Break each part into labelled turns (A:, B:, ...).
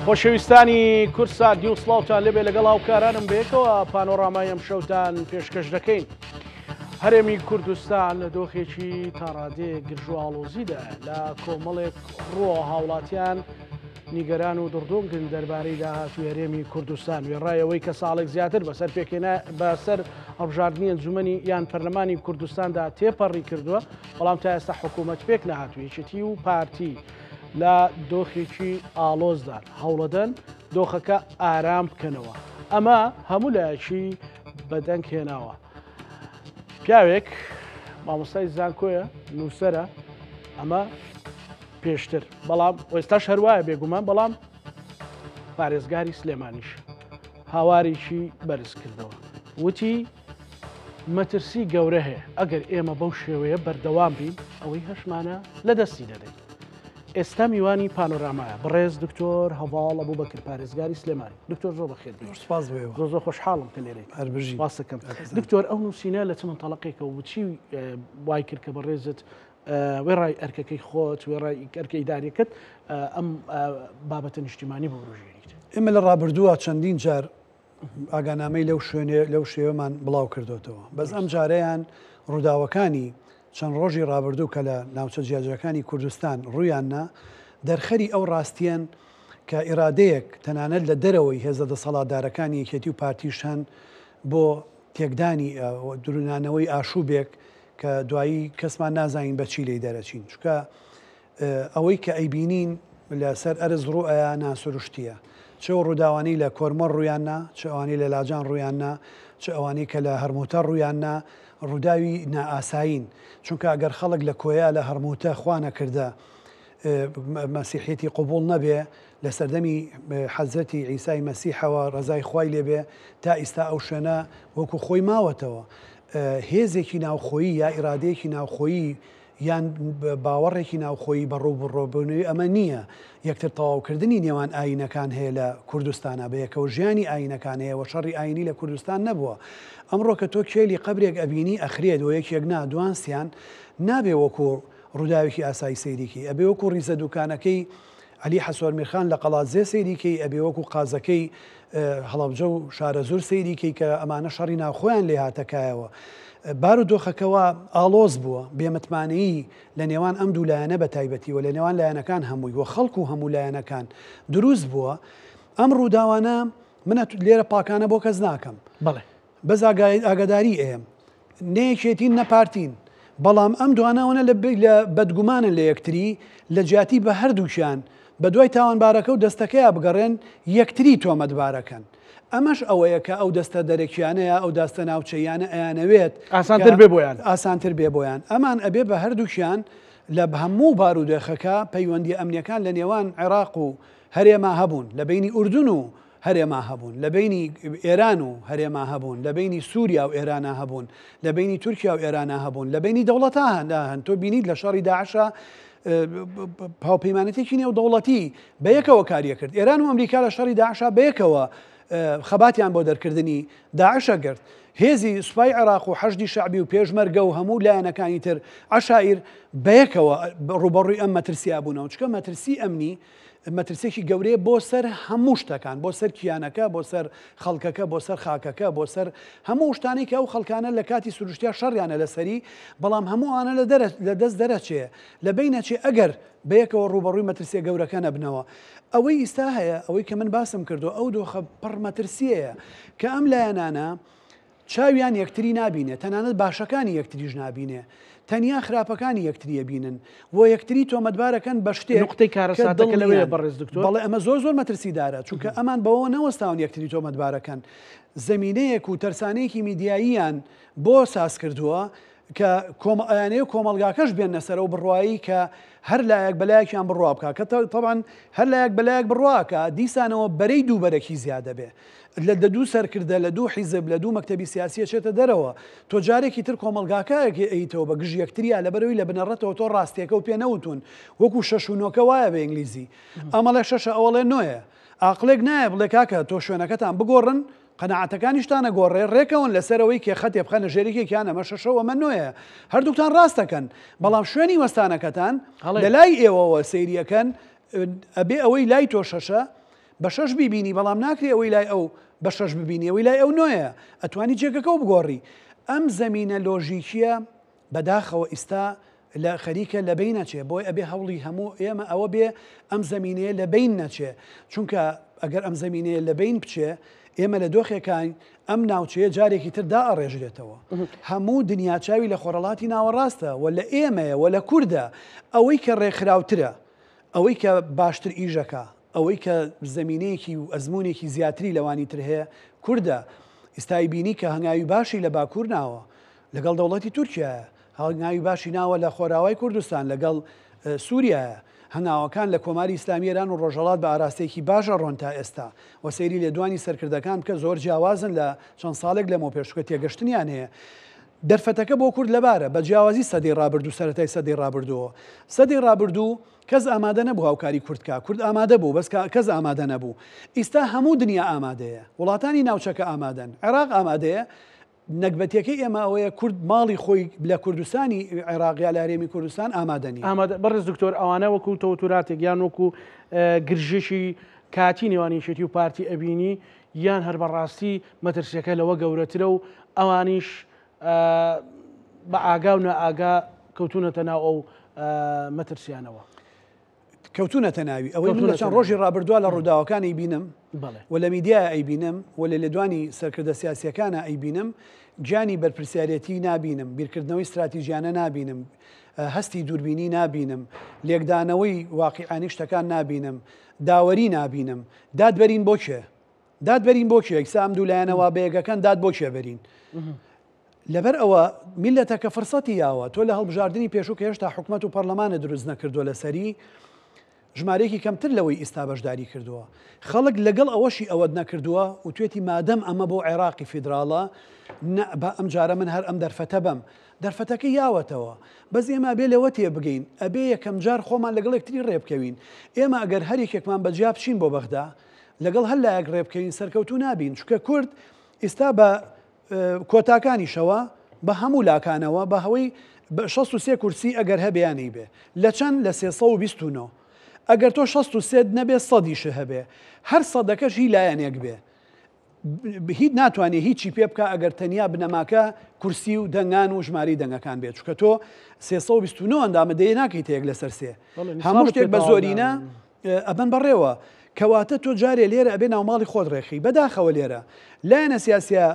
A: خۆشەویستانی کوردسات نیوز سڵاوتان لێبێ لەگەڵ هاوکارانم بەیەکەوە پانۆرامای ئەم شەوتان پێشکەش دەکەین. هەرێمی کوردستان لە دۆخێکی تاڕادەیەک گرژ و ئاڵۆزیدا لە کۆمەڵێک ڕووەوە هاوڵاتیان نیگەران و دڕدۆنگن دەربارەی داهاتووی هەرێمی کوردستان وێڕای ئەوەی کە ساڵێک زیاتر بەسەر پێکهێنا بەسەر هەڵبژاردنی ئەنجومەنی یان پەرلەمانی کوردستاندا تێپەڕی کردووە بەڵام تا ئێستا حکوومەت پێک نەهاتوو یەکێتی و پارتی لە دۆخێکی ئاڵۆزدان هەوڵەدەن دۆخەکە ئارام بکەنەوە ئەمە هەموو لایەکی بەدەنگ هێناوە پیاوێک مامۆستای زانکۆیە نووسەرە ئەمە پێشتر بەڵام ئێستاش هەروایە بێگومان بەڵام پارێزگاری سلێمانیش هاوارێکی بەرز کردەوە وتی مەترسی گەورە هەیە ئەگەر ئێمە بەو شێوەیە بەردەوام بین ئەوەی هەشمانە لە دەستی دەدەین ئێستا میوانی پانۆرامایە بەڕێز دکتۆر هەڤاڵ ئەبوبەکر پارێزگاری سلێمانی دکتۆر زۆر بەخێر بێی. سپاس بۆ ئێوە. زۆر زۆر خۆشحاڵم کە لێرەیت.
B: هەر بژی.
A: سپاستەکەم. دکتۆر ئەو نووسینە لە چ مەنتەڵەقێکەوە بوو چی وای کرد کە بەڕێزت وێڕای ئەرکەکەی خۆت وێڕای ئەرکە ئیداریەکەت ئەم بابەتە نیشتیمانی بوروژێنیت؟
B: ئێمە لە ڕابردووە چەندین جار ئاگانامەی لەو شوێنێ لەو شێوەمان بڵاو کردوتەوە بەس ئەم جارەیان ڕووداوەکانی چەند ڕۆژی ڕابردوو کە لە ناوچە جیاجیاکانی کوردستان ڕوویان نا دەرخەری ئەو ڕاستیەن کە ئیرادەیەک تەنانەت لە دەرەوەی هێزە دەسەڵاتدارەکانی یەکێتی و پارتیش هەن بۆ تێکدانی درونانەوەی ئاشوبێک کە دوایی کەسمان نازانین بە چی لێی دەرەچین چونکە ئەوەی کە ئەیبینین لە سەر ئەرز ڕوو ئەیا ناسروشتیە. چ ئەو ڕووداوانەی لە کۆرمۆر ڕوویان نا، چ ئەوانەی لە لاجان ڕوویان نا، چ ئەوانەی کە لە هەرموتە ڕوویان نا، ڕووداوی نائاسایین. چونکە ئەگەر خەڵک لە کۆیە لە هەرموتە خوا نەکردە مەسیحیەتی قبوڵ نەبێ، لە سەردەمی حەزرەتی عیسای مەسیحەوە ڕەزای خوای لێ بێ تا ئیستا ئەو شوێنە وەکو خۆی ماوەتەوە. هێزێکی ناوخۆیی یا ئیرادەیەکی ناوخۆیی یان باوەڕێکی ناوخۆیی بە ڕووبڕووبوونەوەی ئەمە نییە، یەکتر تەواوکردنی نێوان ئایینەکان هەیە لە کوردستانا، بەیەکەوە ژیانی ئایینەکان هەیە و شەڕی ئایینی لە کوردستان نەبووە. ئەمڕۆ کە تۆ کێلی قەبرێک ئەبینی ئەخرێت و یەکێک نا دوان سیان، نابێ وەکوو ڕووداوێکی ئاسایی سەیری کەی، ئەبێ وەکوو ڕیزە دووکانەکەی عەلی حەسۆرمیرخان لە قەڵادزێ سەیری کەی، ئەبێ وەکوو قازەکەی هەڵەبجە و شارەزوور سەیری کەی کە ئەمانە شەڕی ناوخۆیان لێ هاتە کایەوە. بارودۆخەکە وا ئاڵۆز بووە، بێمتمانەیی لە نێوان ئەم دوو لایەنە بە تایبەتی و لە نێوان لایەنەکان هەمووی و خەڵک و هەموو لایەنەکان دروست بووە. ئەم ڕووداوانە من لێرە پاکانە بۆ کەس ناکەم.
A: بەڵێ.
B: بەس ئاگاداری ئەیەم. نە یەکێتین نە پارتین، بەڵام ئەم دوانە ئەوەنە لە بەدگومانن لە یەکتری، لە جیاتی بە هەردووکیان بە دوای تاوانبارەکە و دەستەکەیا بگەڕێن، یەکتری تۆمەتبارەکەن. ئەمەش ئەوەیە کە ئەو دەستە دەرەکیانە یا ئەو داستە ناوچەییانە ئەیانەوێت
A: ئاسانتر بێ بۆیان.
B: ئاسانتر بێ بۆیان. ئەمان ئەبێ بە هەردووکیان لە هەموو بارودۆخەکە پەیوەندیە ئەمنیەکان لە نێوان عێراق و هەرێما هەبوون، لە بەینی ئوردون و هەرێما هەبوون، لە بەینی ئێران و هەرێما هەبوون، لە بەینی سووریا و ئێرانا هەبوون، لە بەینی تورکیا و ئێرانا هەبوون، لە بەینی دەوڵەتا هەن. تۆ بینیت لە شەڕی داعشا هاوپەیمانەتێکی نێودەوڵەتی بە یەکەوە کاریە کرد. ئێران و ئەمریکا لە شەڕی داعشا بە یەکەوە خەباتیان بۆ دەرکردنی داعشە گرت. هێزی سوپای عێراق و حەشدی شەعبی و پێشمەرگە و هەموو لایەنەکانی تر عەشایر بەیەکەوە ڕووبەڕووی ئەم مەترسیە بوونەوە. چونکە مەترسی ئەمنی مەترسیەکی گەورەیە بۆ سەر هەموو شتەکان، بۆ سەر کیانەکە، بۆ سەر خەڵکەکە، بۆ سەر خاکەکە، بۆ سەر هەموو شتانەی کە ئەو خەڵکانە لە کاتی سروشتیا شەڕیانە لەسەری، بەڵام هەموو ئەوانە لە دەست دەرەچێ، لە بەین ئەچێ ئەگەر بەیەکەوە ڕووبەڕووی مەترسیە گەورەکە نەبنەوە. ئەوەی ئیستا هەیە، ئەوەی کە من باسم کردووە، ئەو دۆخە پڕ مەترسیەیە کە ئەم لایەنانە چاویان یەکتری نابینێ، تەنانەت باشەکانی یەکتریش نابینێ، تەنیا خراپەکانی یەکتری ئەبینن و یەکتری تۆمەتبارەکەن بە شتێک
A: نوقتەی
B: کە
A: کارەساتەکە لەوەیە
B: دڵنیان.
A: بەڕێز دکتۆر.
B: بەڵێ ئەمە زۆر زۆر مەترسیدارە، چونکە ئەمان بەوەوە نەوەستاون یەکتری تۆمەتبارەکەن، زەمینەیەک و تەرسانەیەکی میدیاییان بۆ سازکردووە کە ئەیانەوێ کۆمەڵگاکەش بێننە سەر ئەو بڕوایەی کە هەر لایەک بە لایەکیان بڕوا بکا، کە تەبعەن هەر لایەک بە لایەک بڕوا ئەکا دیسانەوە بەرەی دووبەرەکی زیاد ئەبێ. لە لە دوو سەرکردە، لە دوو حیزب، لە دوو مەکتەبی سیاسی ئەچێتە دەرەوە. تۆ جارێکی تر کۆمەڵگاکە ئەیتەوە بە گژ یەکتریا لەبەرئەوەی لە بنەڕەتەوە تۆ ڕاستیەکەو پێ نەوتوون. وەکو شەش و نۆکە وایە بە ئینگلیزی. ئەم ئەڵێ شەشە ئەو ئەڵێ نۆیە. ئاقڵێک نایە بڵێ کاکە تۆ شوێنەکەتان بگۆڕن، قەناعەتەکانیشتان ئەگۆڕێ، ڕێکەون لەسەر ئەوەی کێ خەتێ بخەنە ژێر یەکێکیان ئەمە شەشە و ئەمە نۆیە. هەردووکتان ڕاست ئەکەن. بەڵام شوێنی وەستانەکەتان لە لای ئێوەوە سەیری ئەکەن ئەبێ ئەوەی لای تۆ شەشە. بە شەش بیبینی بەڵام ناکرێ ئەوەی لای ئەو بە شەش ببینی ئەوەی لای ئەو نۆیە ئەتوانی جێگەکەو بگۆڕی ئەم زەمینە لۆژیکیە بەداخەوە ئیستا لە خەریکە لەبەین ئەچێ بۆیە ئەبێ هەوڵی هەموو ئێمە ئەوە بێ ئەم زەمینەیە لەبەین نەچێ چونکە ئەگەر ئەم زەمینەیە لەبەین بچێ ئێمە لە دۆخێکاین ئەم ناوچەیە جارێکی تر دائەڕێژرێتەوە هەموو دنیا چاوی لە خۆرەڵاتی ناوەڕاستە و لە ئێمەیە و لە کوردە ئەوەی کە ڕێکخراوترە ئەوەی کە باشتر ئیشەکە ئەوەی کە زەمینەیەکی و ئەزموونێکی زیاتری لەوانی تر هەیە کوردە ئیستای بینی کە هەنگاوی باشی لە باکوور ناوە لەگەڵ دەوڵەتی تورکیایە، هەنگاوی باشی ناوە لە خۆراوای کوردستان لەگەڵ سوریایە، هەنگاوەکان لە کۆماری ئیسلامی ئێران و ڕۆژهەڵات بە ئاراستەیەکی باش ئەڕۆن تا ئێستا و سەیری لێدوانی سەرکردەکان بکە زۆر جیاوازن لە چەند ساڵێک لەمەوپێش چونکە تێگەشتنیان هەیە. دەرفەتەکە بۆ کورد لەبارە بە جیاوازی سەدەی ڕابردوو سەرەتای سەدەی ڕابردووەوە. سەدەی ڕابردوو کەس ئامادە نەبوو هاوکاری کورد کا، کورد ئامادە بوو بەس کەس ئامادە نەبوو. ئیستا هەموو دنیا ئامادەیە، وڵاتانی ناوچەکە ئامادەن، عێراق ئامادەیە، نەگبەتیەکەی ئێمە ئەوەیە کورد ماڵی خۆی لە کوردستانی عێراق یا لە هەرێمی کوردستان ئامادە نییە.
A: ئامادە بەڕێز دکتۆر ئەوانە وەکو تەوتوراتێک یان وەکو گرژێکی کاتی نێوان یەکێتی و پارتی ئەبینی یان هەر بەڕاستی مەترسیەکە لەوە گەورەترە و ئەوانیش بە ئاگا و نائاگا کەوتونەتە ناو ئەو مەترسیانەوە؟
B: کەوتونەتە ناوی ئەوەی من لە چەند ڕۆژی ڕابردووە لە ڕووداوەکان ئەیبینم و لە میدیای ئەیبینم و لە لێدوانی سەرکردە سیاسیەکانە ئەیبینم گیانی بەرپرسیارەتی نابینم بیرکردنەوەی استراتیژیانە نابینم هەستی دووربینی نابینم لێکدانەوەی واقیعانی شتەکان نابینم داوەری نابینم دادبەرین بۆ کێ دادبەرین بۆ کێ ئیستا ئەم دوو لایەنە وا بەیەکەکەن داد بۆ کێ بەرین لەبەر ئەوە میللەتەکە فرسەتی یاوە، تۆ لە هەڵبژاردنی پێشوو کە هێشتا حکومەت و پەڕلەمانت دروست نەکردووە لەسەری ژمارەیەکی کەمتر لەوەی ئیستا بەشداری کردووە. خەڵک لەگەڵ ئەوەشی ئەوەت نەکردووە وتوێتی مادەم ئەمە بۆ عێراقی فیدراڵە نا با ئەمجارە من هەر ئەم دەرفەتە بەم. دەرفەتەکەی یاوەتەوە. بەس ئێمە ئەبێ لەوە تێبگەین ئەبێ یەکەمجار خۆمان لەگەڵ یەکتری ڕێبکەوین. ئێمە ئەگەر هەر یەکێکمان بە جیا بچین بۆ بەغدا لەگەڵ هەر لایەک ڕێبکەوین سەرکەوتوو نابین چونکە کورد ئیستا بە کۆتاکانیشەوە بە هەموو لاکانەوە بە هەوەی 63 کورسی ئەگەر هەبێ یان نەیبێ لە چەند لە 329 ئەگەر تۆ 63 نەبێ سەدیش هەبێ هەر سەدەکەش هی لایەنێک بێ هیچ ناتوانێت هیچی پێ بکە ئەگەر تەنیا بنەماکە کورسی و دەنگان و ژماری دەنگەکان بێت چکە تۆ 329 ئەندامە دەیە ناکەیتە یەک لەسەر سێ هەموو شتێک بە زۆرینە ئەبەن بەڕێوە کەواتە تۆ جارێ لێرە ئەبێ ناوماڵی خۆت ڕێکخەی بەداخەوە لێرە لایەنە سیاسیە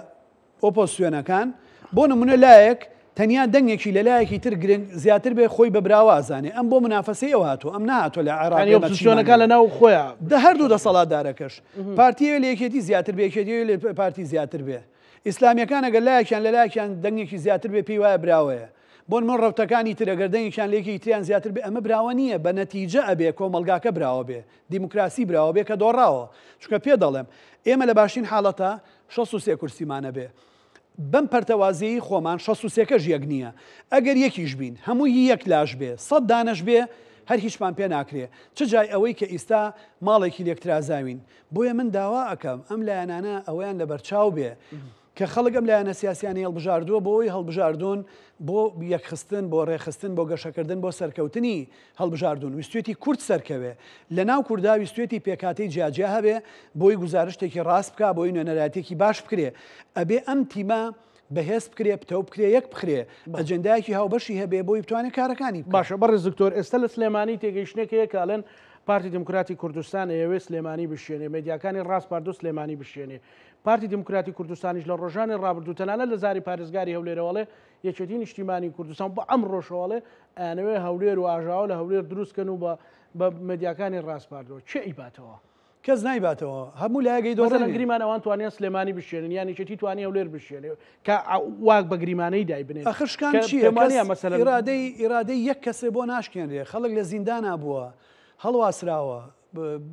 B: ئۆپۆزسیۆنەکان بۆ نمونە لایەک تەنیا دەنگێکی لە لایەکی تر گرنگ زیاتر بێ خۆی بە براوە ئەزانێ ئەم بۆ منافەسەی ئەو هاتووە ئەم نەهاتووە لە عێراق
A: یانی ئۆپۆزسیۆنەکان لە ناو خۆیان
B: دە هەردوو دەسەڵاتدارەکەش پارتیەوێ لە یەکێتی زیاتر بێ یەکێتیەوێ لە پارتی زیاتر بێ ئیسلامیەکان ئەگەر لایەکیان لە لایەکیان دەنگێکی زیاتر بێ پێی وایە براوەیە بۆ نمونە ڕەوتەکانی تر ئەگەر دەنگێکیان لە یەکێکی تریان زیاتر بێ ئەمە براوە نییە بە نەتیجە ئەبێ کۆمەڵگاکە براوە بێ دیموکراسی براوە بێ کە دۆڕاوە چونکە پێ دەڵێم ئێمە لە باشترین حاڵەتا 63 کورسیمان ئەبێ بەم پەرتەوازەیی خۆمان 63 کەش یەک نییە ئەگەر یەکیش بین هەمووی یەک لاش بێ سەد دانەش بێ هەر هیچمان پێ ناکرێ چ جای ئەوەی کە ئیستا ماڵێکی لێکترازاوین بۆیە من داوا ئەکەم ئەم لایەنانە ئەوەیان لەبەرچاو بێ کە خەڵک ئەم لایەنە سیاسیانەی هەڵبژاردووە بۆ ئەوەی هەڵبژاردوون بۆ یەکخستن، بۆ ڕێکخستن، بۆ گەشەکردن، بۆ سەرکەوتنی هەڵبژاردوون. ویستویەتی کورد سەرکەوێ. لە ناو کوردا ویستویەتی پێکهاتەی جیاجیا هەبێ بۆی گوزارشتێکی ڕاست بکا، بۆی نوێنەرایەتیەکی باش بکرێ. ئەبێ ئەم تیمە بەهێز بکرێ، پتەو بکرێ، یەک بخرێ، ئەجێندایەکی هاوبەشی هەبێ بۆی بتوانێ کارەکانی بکا.
A: باشە بەڕێز دکتۆر ئێستا لە سلێمانی تێگەیشتنێک هەیە کە ئەڵێن پارتی دیموکراتی کوردستان ئەیەوێ سلێمانی بشێنێ، مێدیاکانی ڕاسپاردوو سلێمانی بشێنێ. پارتی دیموکراتی کوردستانیش لە ڕۆژانی ڕابردوو تەنانەت لە زاری پارێزگاری هەولێرەوە ئەڵێ یەکێتی نیشتیمانی کوردستان بە ئەمڕۆشەوە ئەڵێ ئەیانەوێ هەولێر و ئاژاوە لە هەولێر دروست کەن و بە بە مێدیاکانی ڕاسپاردەوە کێ ئەیباتەوە؟
B: کەس نایباتەوە هەموو لایەک
A: مەسەلەن ئەیدۆڕێنێ. گریمان ئەوان توانیان سلێمانی بشێنن یان یەکێتی توانی هەولێر بشێنێ کە واک بە گریمانەی دایبنێن
B: ئەخر شکان
A: کە
B: چییە
A: پێم
B: کەس
A: وانییە مەسەلەن
B: ئیرادەی ئیرادەی یەک کەسێ بۆ ناشکێنرێ خەڵک لە زیندانا بووە هەڵواسراوە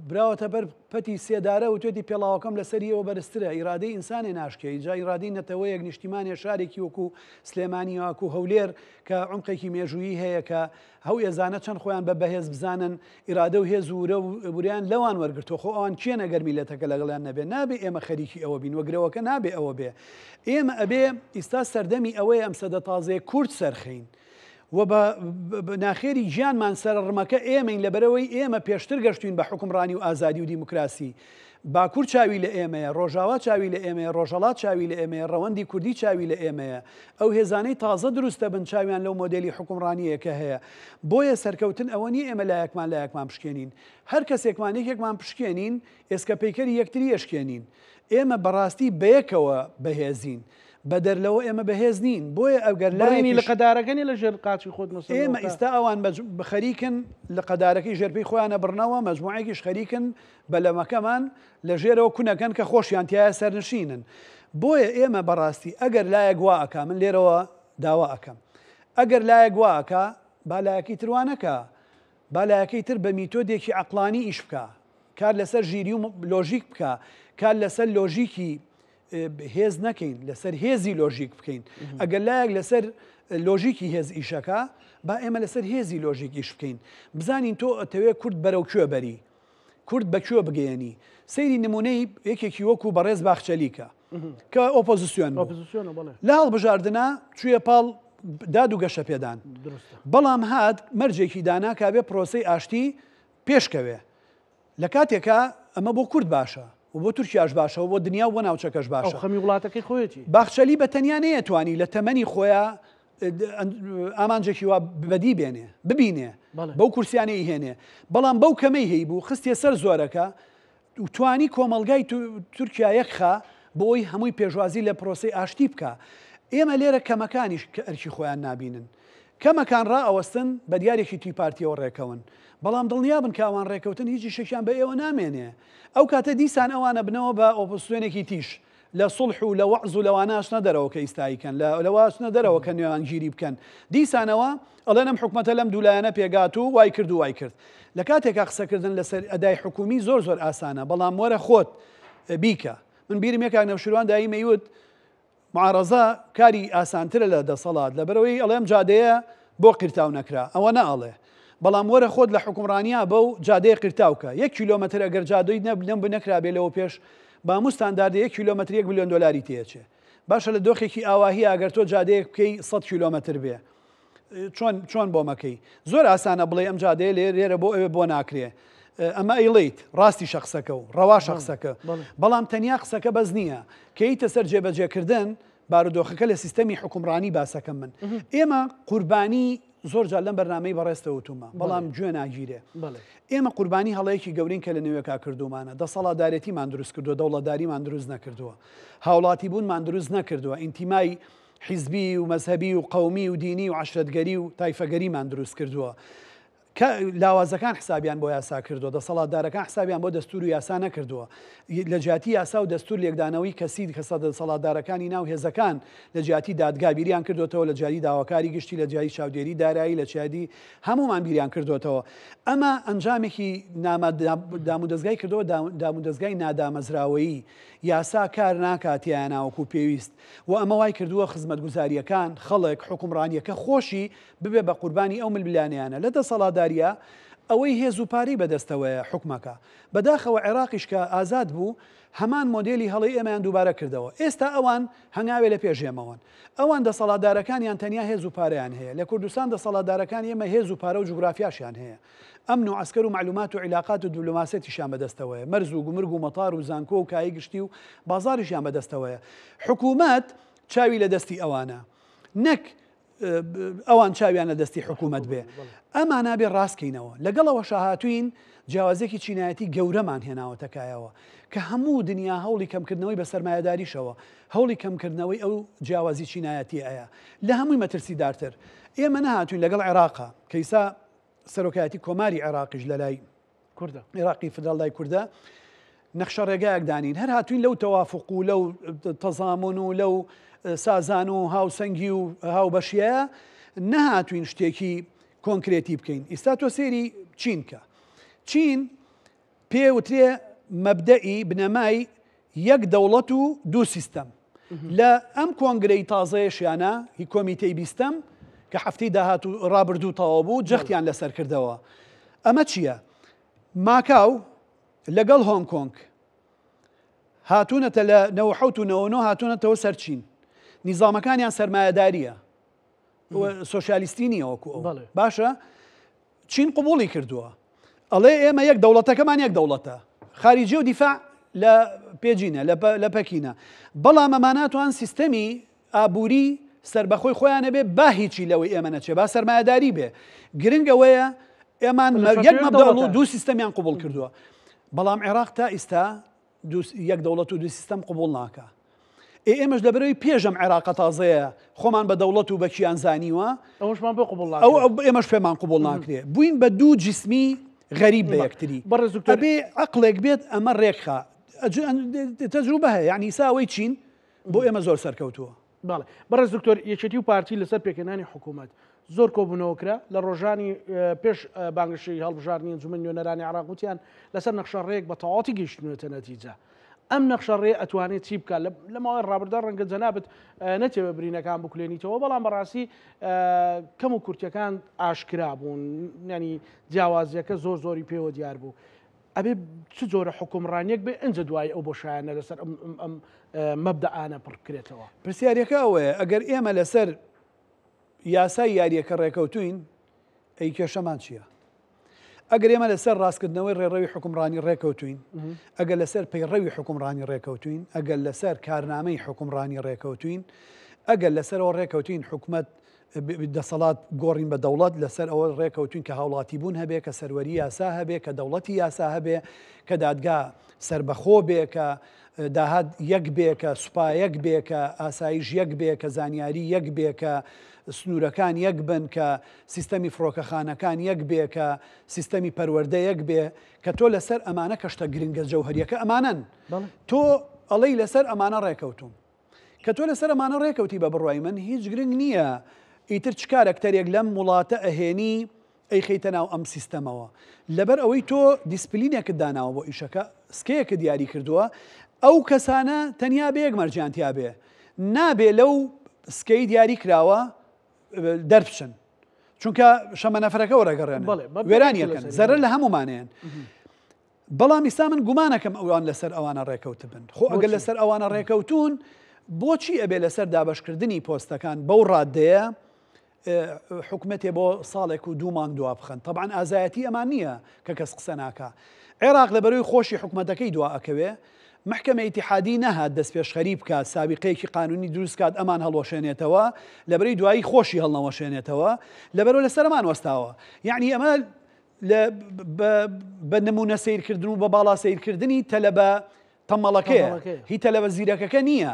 B: براوەتە بەر پەتی سێدارە وتوێتی پێڵاوەکەم لەسەری ئێوە بەرزترە، ئیرادەی ئینسانێ ناشکێ، ئینجا ئیرادەی نەتەوەیەک، نیشتیمانێ، شارێکی وەکو سلێمانی وەکو هەولێر کە عومقێکی مێژوویی هەیە کە ئەو ئێزانە چەند خۆیان بە بەهێز بزانن ئیرادە و هێز و ورە و ورەیان لەوان وەرگرتووە خۆ ئەوان کێن ئەگەر میللەتەکە لەگەڵیان نەبێ نابێ ئێمە خەریکی ئەوە بین و گرەوەکە نابێ ئەوە بێ ئێمە ئەبێ ئیستا سەردەمی ئەوەیە ئەم سەدە تازەیە کورد سەرخەین. و بە ناخێری گیانمان سەرەڕمەکە ئێمەین لەبەرئەوەی ئێمە پێشتر گەشتوین بە حوکمڕانی و ئازادی و دیموکراسی. باکور چاوی لە ئێمەیە، ڕۆژاوا چاوی لە ئێمەیە، ڕۆژهەڵات چاوی لە ئێمەیە، ڕەوەندی کوردی چاوی لە ئێمەیە. ئەو هێزانەی تازە دروست دەبن چاویان لەو مۆدێلی حوکمڕانییە کە هەیە. بۆیە سەرکەوتن ئەوە نییە ئێمە لایەکمان لایەکمان بشکێنین. هەر کەسێکمان یەکێکمان بشکێنین، ئێسکە پەیکەری یەکتری ئەشکێنین. ئێمە بەڕاستی بەیەکەوە بەهێزین. بەدەر لەوە ئێمە بەهێز نین. بۆیە ئەگەر
A: بڕینی لایەکیش. لقەدارەکە نیە لە ژێر قاچی خۆت مەسەلەن
B: ئێمە ئیستا ئەوان خەریکن لقەدارەکەی ژێر پێی خۆیان ئەبڕنەوە، مەجموعەیەکیش خەریکن بەلەمەکەمان لە ژێرەوە کونەکەن کە خۆشیان تیایا سەرنشینن. بۆیە ئێمە بەڕاستی ئەگەر لایەک وا ئەکا، من لێرەوە داوا ئەکەم، ئەگەر لایەک وا ئەکا با لایەکەی تر وا نەکا، با لایەکەی تر بە میتۆدێکی عەقڵانی ئیش بکا، کار لەسەر ژیری و لۆژیک بکا، کار لەسەر لۆژیکی هێز نەکەین، لەسەر هێزی لۆژیک بکەین. ئەگەر لایەک لەسەر لۆژیکی هێز ئیشەکا، با ئێمە لەسەر هێزی لۆژیک ئیش بکەین. بزانین تۆ ئەتەوێ کورد بەرەو کوێ بەری، کورد بە کوێ بگەیەنی. سەیری نمونەی یەکێکی وەکو بەڕێز باخچەلی کە کە ئۆپۆزیسیۆن بوو. لە هەڵبژاردنا چوویە پاڵ داد و گەشەپێدان. بەڵام هات مەرجێکی دانا کە ئەبێ پرۆسەی ئاشتی پێشکەوێ. لە کاتێکا ئەمە بۆ کورد باشە و بۆ تورکیاش باشە و بۆ دنیا و بۆ ناوچەکەش باشە.
A: ئەو خەمی وڵاتەکەی خۆیەتی.
B: باخچەلی بە تەنیا نەیەتوانی لە تەمەنی خۆیا ئامانجێکی وا بەدی بێنێ، ببینێ، بەو کورسیانەی ئیهێنێ، بەڵام بەو کەمەی هەیبوو خستیە سەر زۆرەکە و توانی کۆمەڵگای تورکیا یەکخا بۆ ئەوی هەمووی پێشوازی لە پرۆسەی ئاشتی بکا. ئێمە لێرە کەمەکانیش کە ئەرکی خۆیان نابینن. کەمەکان ڕائەوەستن بە دیارێکی تی پارتیەوە ڕێکەون. بەڵام دڵنیابن کە ئەوان ڕێکەوتن هیچ ئیشێکیان بە ئێوە نامێنێ. ئەو کاتە دیسان ئەوان ئەبنەوە بە ئۆپۆزسیۆنێکی تیژ. لە سوڵح و لە وەعز و لەوانە ئەچنە دەرەوە کە ئیستا ئەیکەن. لە لەوە ئەچنە دەرەوە کە نێوانگیری بکەن. دیسانەوە ئەڵێن ئەم حکومەتە لەم دوو لایەنە پێگات و وای کرد و وای کرد. لە کاتێکا قسەکردن لەسەر ئەدای حکومی زۆر زۆر ئاسانە بەڵام وەرە خۆت بیکە. من بیرم یە کاک نەوشیروان داییم ئەیوت معارەزە کاری ئاسانترە لە دەسەڵات لەبەرئەوەی ئەڵێ ئەم جادەیە بۆ قیرتاو نەکرا ئەوە نەئەڵێ بەڵام وەرە خۆت لە حوکمڕانیا بە و جادەیە قیرتاو کە یەک کیلۆمەتر ئەگەر جادەی نەکرابێ لەوە پێش بە هەموو ستانداردێ یەک کیلۆمەتر یەک ملیۆن دۆلاری تێچێ باشە لە دۆخێکی ئاواهیە ئەگەر تۆ جادەیەک بکەی 100 کیلۆمەتر بێ چۆن چۆن بۆمەکەی زۆر ئاسانە بڵێ ئەم جادەیە لێ لێرە بۆ ئەوێ بۆ ناکرێ ئەمە ئەیڵیت ڕاستی شخصەکە و ڕەوا شخصەکە بەڵام تەنیا قسەکە بەس نییە کەیتە سەر جێبەجێکردن بارودۆخەکە لە سیستەمی حکومڕانی باسەکەم من ئێمە قوربانی زۆر جار لەم بەرنمەی بەڕێزتەوە وتومە بەڵام گوێ ناگیرێ ئێمە قوربانی هەڵەیەکی گەورین کە لە نوێکا کردومانە دەسەڵاتدارێتیمان دروست کردووە دەوڵەتداریمان دروست نەکردووە هاوڵاتی بوونمان دروست نەکردووە ئینتیمای حیزبی و مەزهەبی و قەومی و دینی و عەشرەتگەری و تایفەگەریمان دروست کردووە. کە لاوازەکان حسابیان بۆ یاسا کردووە، دەسەڵاتدارەکان حسابیان بۆ دەستوور و یاسا نەکردووە. لە جیاتی یاسا و دەستوور لێکدانەوەی کەسی کەسە دەسەڵاتدارەکانی ناو هێزەکان لە جیاتی دادگا بیریان کردۆتەوە، لە جیاتی داواکاری گشتی، لە جیاتی چاودێری دارایی، لە جیاتی هەموومان بیریان کردۆتەوە. ئەمە ئەنجامێکی دامودەزگای کردەوە دامودەزگای نادامەزراوەیی. یاسا کار ناکات تیایانا وەکو پێویست و ئەمە وای کردووە خزمەتگوزارییەکان، خەڵک، حوکمڕانییەکە خۆشی ببێ بە قوربانی ئەو ململانێیانە لە دەسەڵاتدارییە ئەوەی هێز و پارەی بەدەستەوەیە حوکمەکە. بەداخەوە عێراقیش کە ئازاد بوو هەمان مۆدێلی هەڵەی ئێمەیان دووبارە کردەوە. ئێستا ئەوان هەنگاوێ لە پێش ئێمەوەن. ئەوان دەسەڵاتدارەکانیان تەنیا هێز و پارەیان هەیە. لە کوردستان دەسەڵاتدارەکانی ئێمە هێز و پارە و جوگرافیاشیان هەیە. ئەمن و عەسکەر و مەعلومات و عیلاقات و دبلۆماسیەتیشیان بەدەستەوەیە، مەرز و گومرگ و مەتار و زانکۆ و کایەی گشتی و بازاڕیشیان بەدەستەوەیە. حکوومەت چاوی لە دەستی ئەوانە، نەک ئەوان چاویان لە دەستی حکوومەت بێ. ئەما نابێ ڕاست کەینەوە. لەگەڵ ئەوەشا هاتووین جیاوازییەکی چینایەتی گەورەمان هێناوەتە کایەوە کە هەموو دنیا هەوڵی کەمکردنەوەی بە سەرمایەداریشەوە هەوڵی کەمکردنەوەی ئەو جیاوازی چینایەتییەیە. لە هەمووی مەترسیدارتر ئێمە نەهاتووین لەگەڵ عێراقا کە ئیستا سەرۆکایەتی کۆماری عێراقیش لە لای
A: کوردە
B: عێراقی فدرال لای کوردە نەخشە ڕێگایەک دانین هەر هاتوین لەو تەوافق و لەو تەزامون و لەو سازان و هاوسەنگی و هاوبەشیە نەهاتوین شتێکی کۆنکرێتی بکەین ئیستا تۆ سێری چین کە چین پێ وترێ مەبدەئی بنەمای یەک دەوڵەت و دوو سیستەم. لە ئەم کۆنگرەی تازەیەشیانە هی کۆمیتەی بیستەم کە هەفتەی داهاتوو ڕابردوو تەواو بوو جەختیان لەسەر کردەوە. ئەمە چییە؟ ماکاو لەگەڵ هۆنگ کۆنگ هاتوونەتە لە 97 و 99 هاتوونەتەوە سەر چین. نیزامەکانیان سەرمایەدارییە. سۆسیالیستی نییە وەکو ئەو باشە چین قبوڵی کردووە ئەڵێ ئێمە یەک دەوڵەتەکەمان یەک دەوڵەتە خارجی و دیفاع لە پێجینە لە پەکینە بەڵام ئەماناتوان سیستەمی ئابووری سربەخۆی خۆیان هەبێ با هیچی لەوەی ئێمە نەچێ با سەرمایەداری بێ گرنگ ئەوەیە ئێمان یەک مەبدەڵ و دوو سیستەمیان قوبڵ کردووە بەڵام عێراق تا ئیستا یەک دەوڵەت و دوو سیستەم قبوڵ ناکا. ئێ ئێمەش لەبەرئەوەی پێش ئەم عێراقە تازەیە خۆمان بە دەوڵەت و بە کیان زانیوە،
A: ئەوەشمان پێ قبوڵ
B: ناکرێ. ئەو ئێمەش پێمان قبوڵ ناکرێ. بووین بە دوو جیسمی غەریب بە یەکتری.
A: بەڕێز دکتۆر.
B: ئەبێ عەقڵێک بێت ئەمە ڕێکخا. تەجروبە هەیە. یەعنی ئیسا ئەوەی چین بۆ ئێمە زۆر سەرکەوتووە.
A: بەڵێ. بەڕێز دکتۆر یەکێتی و پارتی لەسەر پێکهێنانی حکوومەت زۆر کۆبوونەوە کرا، لە ڕۆژانی پێش بانگەشەی هەڵبژاردنی ئەنجومەنی نوێنەرانی عێراق وتیان لەسەر نەخشەڕێیەک بە تەواوەتی گەیشتوونەتە نەتیجە. ئەم نەخشەڕێیە ئەتوانێت چی بکات؟ لە ماوەی ڕابردوودا ڕەنگە جەنابت نەتەوێت برینەکان بکولێنیتەوە، بەڵام بەڕاستی کەم و کورتیەکان ئاشکرا بوون، یانی جیاوازیەکە زۆر زۆری پێوە دیار بوو. ئەبێ چ جۆرە حوکمڕانیەک بێ ئنجا دوایی ئەو بۆشایانە لەسەر ئەم مەبدەئانە پڕ بکرێتەوە؟
B: پرسیارەکە ئەوەیە ئەگەر ئێمە لەسەر یاسای یاریەکە ڕێکەوتوین ئەی کێشەمان چییە؟ ئەگەر ئێمە لەسەر ڕاستکردنەوەی ڕێڕەوی حکومڕانی ڕێکەوتوین ئەگەر لەسەر پەیڕەوی حکومڕانی ڕێکەوتوین ئەگەر لەسەر کارنامەی حکومڕانی ڕێکەوتوین ئەگەر لەسەرەوە ڕێکەوتین حکومت دەسەڵات گۆڕین بە دەوڵەت، لەسەر ئەوە ڕێکەوتوین کە هاوڵاتیبوون هەبێ، کە سەروەری یاسا هەبێ، کە دەوڵەتی یاسا هەبێ، کە دادگا سەربەخۆ بێ، کە داهات یەک بێ، کە سوپا یەک بێ، کە ئاسایش یەک بێ، کە زانیاری یەک بێ، کە سنوورەکان یەک بن، کە سیستەمی فڕۆکەخانەکان یەک بێ، کە سیستەمی پەروەردە یەک بێ، کە تۆ لەسەر ئەمانە کە شتە گرنگە جەوهەریەکە ئەمانەن. تۆ ئەڵێی لەسەر ئەمانە ڕێکەوتوم. کە تۆ لەسەر ئەمانە ڕێکەوتی بە بڕوای من هیچ گرنگ نییە ئیتر چ کارەکتەرێک لەم وڵاتە ئەهێنی ئەیخەیتە ناو ئەم سیستەمەوە لەبەر ئەوەی تۆ دیسپلینێکت داناوە بۆ ئیشەکە سکەیەکت دیاری کردووە ئەو کەسانە تەنیا بە یەک مەرجیان تیا بێ نابێ لەو سکەی دیاری کراوە دەربچن چونکە شەمەنەفەرەکە وەرەگەڕێن وێرانیەکەن زەرەر لە هەمومانەیەن بەڵام ئیستا من گومانەکەم ئەوان لەسەر ئەوانە ڕێکەوتبن. خۆ ئەگەر لەسەر ئەوانە ڕێکەوتوون بۆچی ئەبێ لەسەر دابەشکردنی پۆستەکان بەو ڕاددەیە حکومەتێ بۆ ساڵێک و دوو مانگ دوا بخەن؟ تەبعەن ئازایەتی ئەمان نییە کە کەس قسە ناکا. عێراق لەبەرەی خۆشی حکومەتەکەی دوا ئەکەوێ، محکەمە ئیتیحادی نەهات دەستپێشخەری بکات، سابیقەیەکی قانونی دروست کات ئەمان هەڵوەشێنێتەوە، لەبەرەی دوایی خۆشی هەڵنەوەشێنێتەوە، لەبەرەوە لەسەر ئەمان وەستاوە. یەعنی ئەمە لە بە نمونە سەیرکردن و بە باڵا سەیرکردنی تەلەبە تەمەڵەکەیە هی تەلەبە زیرەکەکە نییە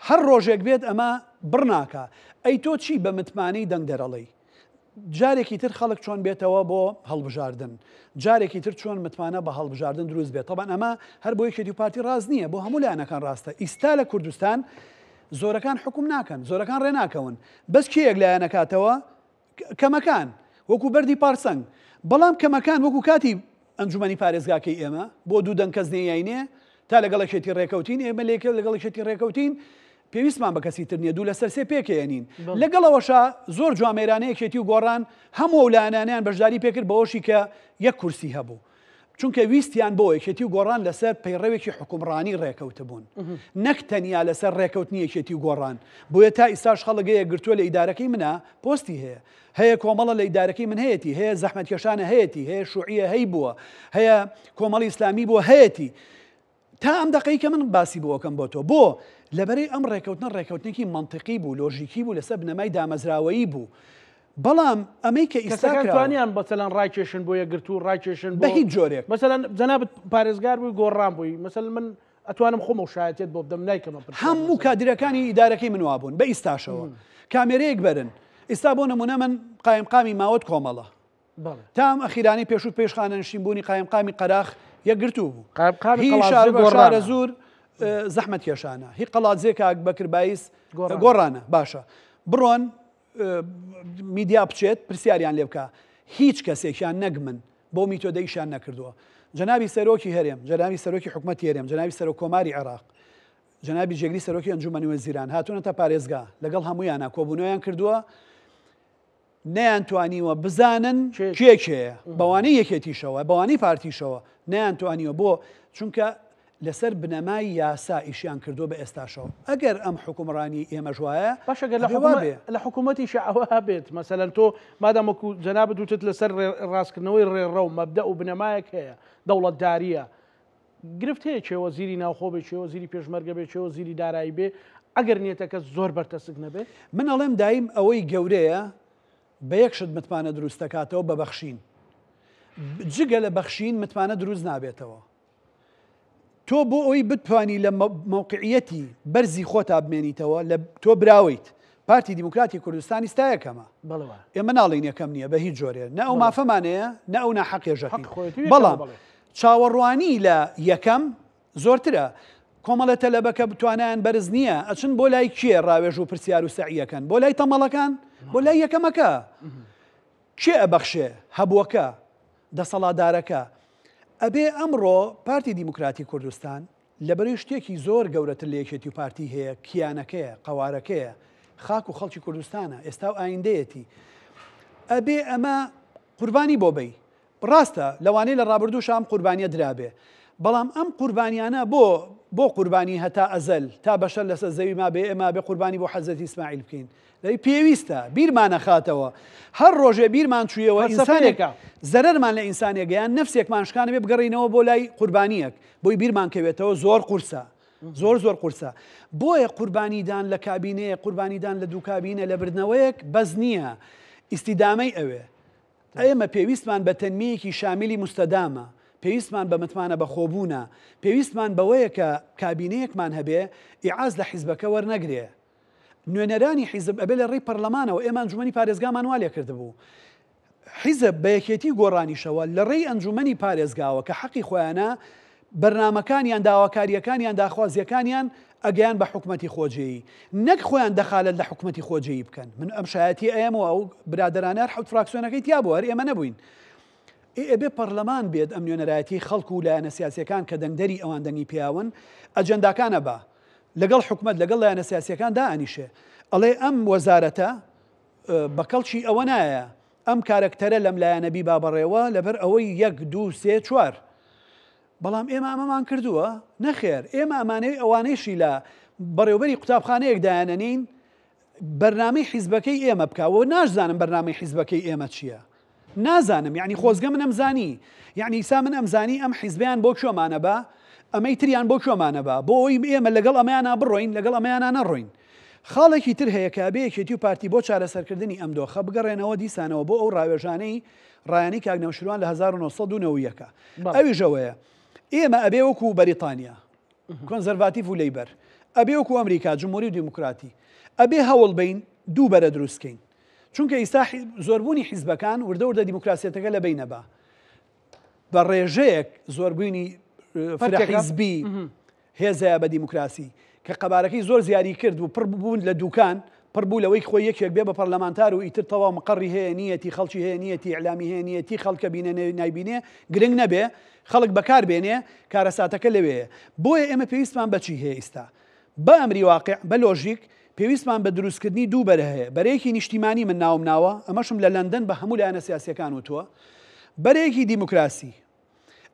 B: هەر ڕۆژێک بێت ئەمە بڕ ناکا ئەی تۆ چی بە متمانەی دەنگدەرەڵێی جارێکی تر خەڵک چۆن بێتەوە بۆ هەڵبژاردن جارێکی تر چۆن متمانە بە هەڵبژاردن دروست بێت تەبعەن ئەمە هەر بۆ یەکێتی و پارتی ڕاست نییە بۆ هەموو لایەنەکان ڕاستە ئیستا لە کوردستان زۆرەکان حکوم ناکەن زۆرەکان ڕێ ناکەون بەس کێ یەک لایەنەکاتەوە کەمەکان وەکو بەردی پارسەنگ، بەڵام کەمەکان وەکو کاتی ئەنجومەنی پارێزگاکەی ئێمە بۆ دوو دەنگ کەس نەیاینێ تا لەگەڵ یەکێتی ڕێکەوتین، ئێمە لێکە لەگەڵ یەکێتی ڕێکەوتین پێویستمان بە کەسی تر نییە دوو لەسەر سێ پێکەیەنین لەگەڵ ئەوەشا زۆر جوامێرانە یەکێتی و گۆڕان هەموو ئەو لایەنانەیان بەشداری پێکرد بەوەشی کە یەک کورسی هەبوو. چونکە ویستیان بۆ یەکێتی و گۆڕان لەسەر پەیڕەوێکی حوکمڕانی ڕێکەوتبوون نەک تەنیا لەسەر ڕێکەوتنی یەکێتی و گۆڕان، بۆیە تا ئیستاش خەڵک هەیە گرتووە لە ئیدارەکەی منا پۆستی هەیە، هەیە کۆمەڵە لە ئیدارەکەی من هەیەتی، هەیە زەحمەتکێشانە هەیەتی، هەیە شوعیە هەیبووە، هەیە کۆمەڵی ئیسلامی بووە هەیەتی. تا ئەم دەقەی کە من باسی بۆ ئەکەم بۆ تۆ بۆ؟ لەبەرەی ئەم ڕێکەوتنە ڕێکەوتنێکی مەنتیقی بوو، لۆژیکی بوو، لەسەر بنەمای دامەزراوەیی بوو. بەڵام ئەمەی کە ئیستا
A: کەسەکان
B: کراوە.
A: توانیان مەسەلەن ڕایکێشن بۆ یەکگرتوو، ڕایکێشن
B: بە
A: بۆ
B: هیچ جۆرێک.
A: مەسەلەن جەنابت پارێزگار بووی گۆڕان بووی، مەسەلەن من ئەتوانم خۆم ئەو شایەتیەت بۆ بدەم نایکەمە پرسیار
B: هەموو
A: مەسەلەن.
B: کادیرەکانی ئیدارەکەی من وابوون بە ئیستاشەوە. کامێرەیەک بەرن. ئیستا بۆ نموونە من قایمقامی ماوەت کۆمەڵە. تا ئەم ئەخیرانەی پێشوو پێش خانەنشین بوونی قایمقامی قەراخ یەکگرتوو بوو.
A: قایمقامی
B: هی
A: قەڵادزێ
B: شار بە
A: گۆڕانە.
B: شارەزوور زەحمەت کێشانە. هی قەڵادزێ کاک بەکر بایز
A: گۆڕانە.
B: گۆڕانە. باشە بڕۆن میدیا بچێت پرسیاریان لێ بکا. هیچ کەسێکیان نەک من بەو میتۆدە ئیشیان نەکردووە. جەنابی سەرۆکی هەرێم، جەنابی سەرۆکی حکومەتی هەرێم، جەنابی سەرۆک کۆماری عێراق، جەنابی جێگری سەرۆکی ئەنجومەنی وەزیران هاتوونەتە پارێزگا لەگەڵ هەموویانا کۆبوونەوەیان کردووە. نەیانتوانیوە بزانن کێ کێیە، بەوانەی یەکێتیشەوە، بەوانەی پارتیشەوە نەیانتوانیوە، بۆ؟ چونکە لەسەر بنەمای یاسا ئیشیان کردووە بە ئێستاشەوە. ئەگەر ئەم حوکمڕانیەی ئێمەش وایە،
A: باشە گەر
B: ئەبێ وا بێ.
A: لە حکوومەتیشا ئەوە هەبێت، مەسەلەن تۆ مادام وەکوو جەنابت وتت لەسەر ڕاستکردنەوەی ڕێڕەو، مەبدەئ و بنەمایەک هەیە، دەوڵەتدارییە، گرفت هەیە کێ وەزیری ناوخۆ بێ، کێ وەزیری پێشمەرگە بێ، کێ وەزیری دارایی بێ، ئەگەر نیەتەکە زۆر بەرتەسک نەبێ؟
B: من ئەڵێم دایم ئەوەی گەورەیە بە یەک شت متمانە دروست دەکاتەوە بە بەخشین. جگە لە بەخشین متمانە دروست نابێتەوە. تۆ بۆ ئەوی بتوانی لە مەوقعیەتی بەرزی خۆتا بمێنیتەوە لە تۆ براوەیت پارتی دیموکراتی کوردستانی ستا یەکەمە ئێمە ناڵین یەکەم نییە بە هیچ جۆرێ نە ئەو مافەمانەیە نە ئەو ناحەقێژەکەی بەڵام چاوەڕوانی لە یەکەم زۆرترە کۆمەڵە تەلەبەکە بتوانیان بەرز نییە ئەچن بۆ لای کێ ڕاوێژ و پرسیار و سەعیەکەن بۆ لای تەمەڵەکان بۆ لای یەکەمەکە کێ ئەبەخشێ؟ هەبووەکە، دەسەڵاتدارەکە. ئەبێ ئەمڕۆ پارتی دیموکراتی کوردستان لەبەرەی شتێکی زۆر گەورەتر لە یەکێتی و پارتی هەیە، کیانەکەیە، قەوارەکەیە، خاک و خەڵکی کوردستانە، ئێستا و ئایندەیەتی. ئەبێ ئەمە قوربانی بۆ بەی. ڕاستە لەوانەیە لە ڕابردووشا ئەم قوربانیە درابێ بەڵام ئەم قوربانیانە بۆ بۆ قوربانی هەتا ئەزەل تا بەشەر لەسەر زەوی مابێ ئێمە بێ قوربانی بۆ حەزرەتی ئیسماعیل بکەین لەوی پێویستە بیرمانە خاتەوە هەر ڕۆژێ بیرمان چوویەوە ئینسانێک زەرەرمان لە ئینسانێک گەیان نەفسێکمان شکانە بێ بگەڕینەوە بۆ لای قوربانیەک بۆی بیرمان کەوێتەوە زۆر قورسە زۆر زۆر قورسە بۆیە قوربانیدان لە کابینەیە قوربانیدان لە دوو کابینە لە بردنەوەیەک بەس نییە ئیستیدامەی ئەوێ ئێمە پێویستمان بە تەنمیەیەکی شامیلی موستەدامە، پێویستمان بە متمانە بەخۆبوونە، پێویستمان بەوەیە کە کابینەیەکمان هەبێ ئیعاز لە حیزبەکە وەرنەگرێ. نوێنەرانی حیزب ئەبێ لە ڕێی پەرلەمانەوە، ئێمە ئەنجومەنی پارێزگامان وا لێکردبوو. حیزب بە یەکێتی گۆڕانیشەوە لە ڕێی ئەنجومەنی پارێزگاوە کە حەقی خۆیانە بەرنامەکانیان، داواکارییەکانیان، داخوازییەکانیان ئەگەیان بە حکومەتی خۆجێیی. نەک خۆیان دەخالەت لە حکومەتی خۆجێیی بکەن. من ئەم شایەتییە ئەیەمەوە ئەو برادەرانە هەر حەوت فراکسیۆنەکەی تیا بوو، هەر ئێمە نەبووین. ئێ ئەبێ پەرلەمان بێت ئەم نوێنەرایەتیی خەڵک و لایەنە سیاسییەکان کە دەنگدەری ئەوان دەنگی پێیاون، ئەجێنداکان ئەبا. لەگەڵ حکومەت، لەگەڵ لایەنە سیاسییەکان دائەنیشێ. ئەڵێ ئەم وەزارەتە بە کەڵکی ئەوە نایە ئەم کارەکتەرە لەم لایەنە بیبا بەڕێوە لەبەر ئەوەی یەک، دوو، سێ، چوار. بەڵام ئێمە ئەمەمان کردووە؟ نەخێر، ئێمە ئەمانەوێ ئەوانەیشی لە بەڕێوبەری قوتابخانەیەک دایانەنێین بەرنامەی حیزبەکەی ئێمە بکا و ناشزانم بەرنامەی حیزبەکەی ئێمە چییە. نازانم، یەعنی خۆزگە من ئەمزانی. یەعنی ئیسا من ئەمزانی ئەم حیزبەیان بۆ کوێمانە با، ئەمەی تریان بۆ کوێمانە با، بۆ ئەوەی ئێمە لەگەڵ ئەمەیانا بڕۆین، لەگەڵ ئەمەیانا نەڕۆین. خاڵێکی تر هەیە کە ئەبێ یەکێتی و پارتی بۆ چارەسەرکردنی ئەم دۆخە بگەڕێنەوە دیسانەوە بۆ ئەو ڕاوێژانەی ڕایانەی کاک نەوشیروان لە 1991 ئەویش ئەوەیە ئێمە ئەبێ وەکو بەریتانیا کۆنزەرڤاتیڤ و لەیبەر ئەبێ وەکو ئەمریکا جمهوری و دیموکراتی ئەبێ هەوڵ بین دوو بەرە دروستکەین چونکە ئیستا زۆربوونی حیزبەکان وردە وردە دیموکراسیەتەکە لە بینە بە بە ڕێژەیەک زۆربوونی فرە حیزبی هێزەیە بە دیموکراسی کە قەبارەکەی زۆر زیادی کرد و پڕ بوون لە دوکان، پڕ بوو لەوەی خۆی یەکێک بێ بە پەرلەمانتار و ئیتر تەواو مقەڕی هەیە نییەتی، خەڵکی هەیە نییەتی، ئیعلامی هەیە نییەتی، خەڵک ئەبینێ نایبینێ گرنگ نەبێ، خەڵک بەکار بێنێ، کارەساتەکە لەوێیە. بۆیە ئێمە پێویستمان بە چی هەیە ئیستا؟ بە ئەمری واقع، بە لۆژیک، پێویستمان بە دروستکردنی دوو بەرە هەیە، بەرەیەکی نیشتیمانی من ناوم ناوە، ئەمەشم لە لەندەن بە هەموو لایەنە سیاسییەکان وتووە، بەرەیەکی دیموکراسی.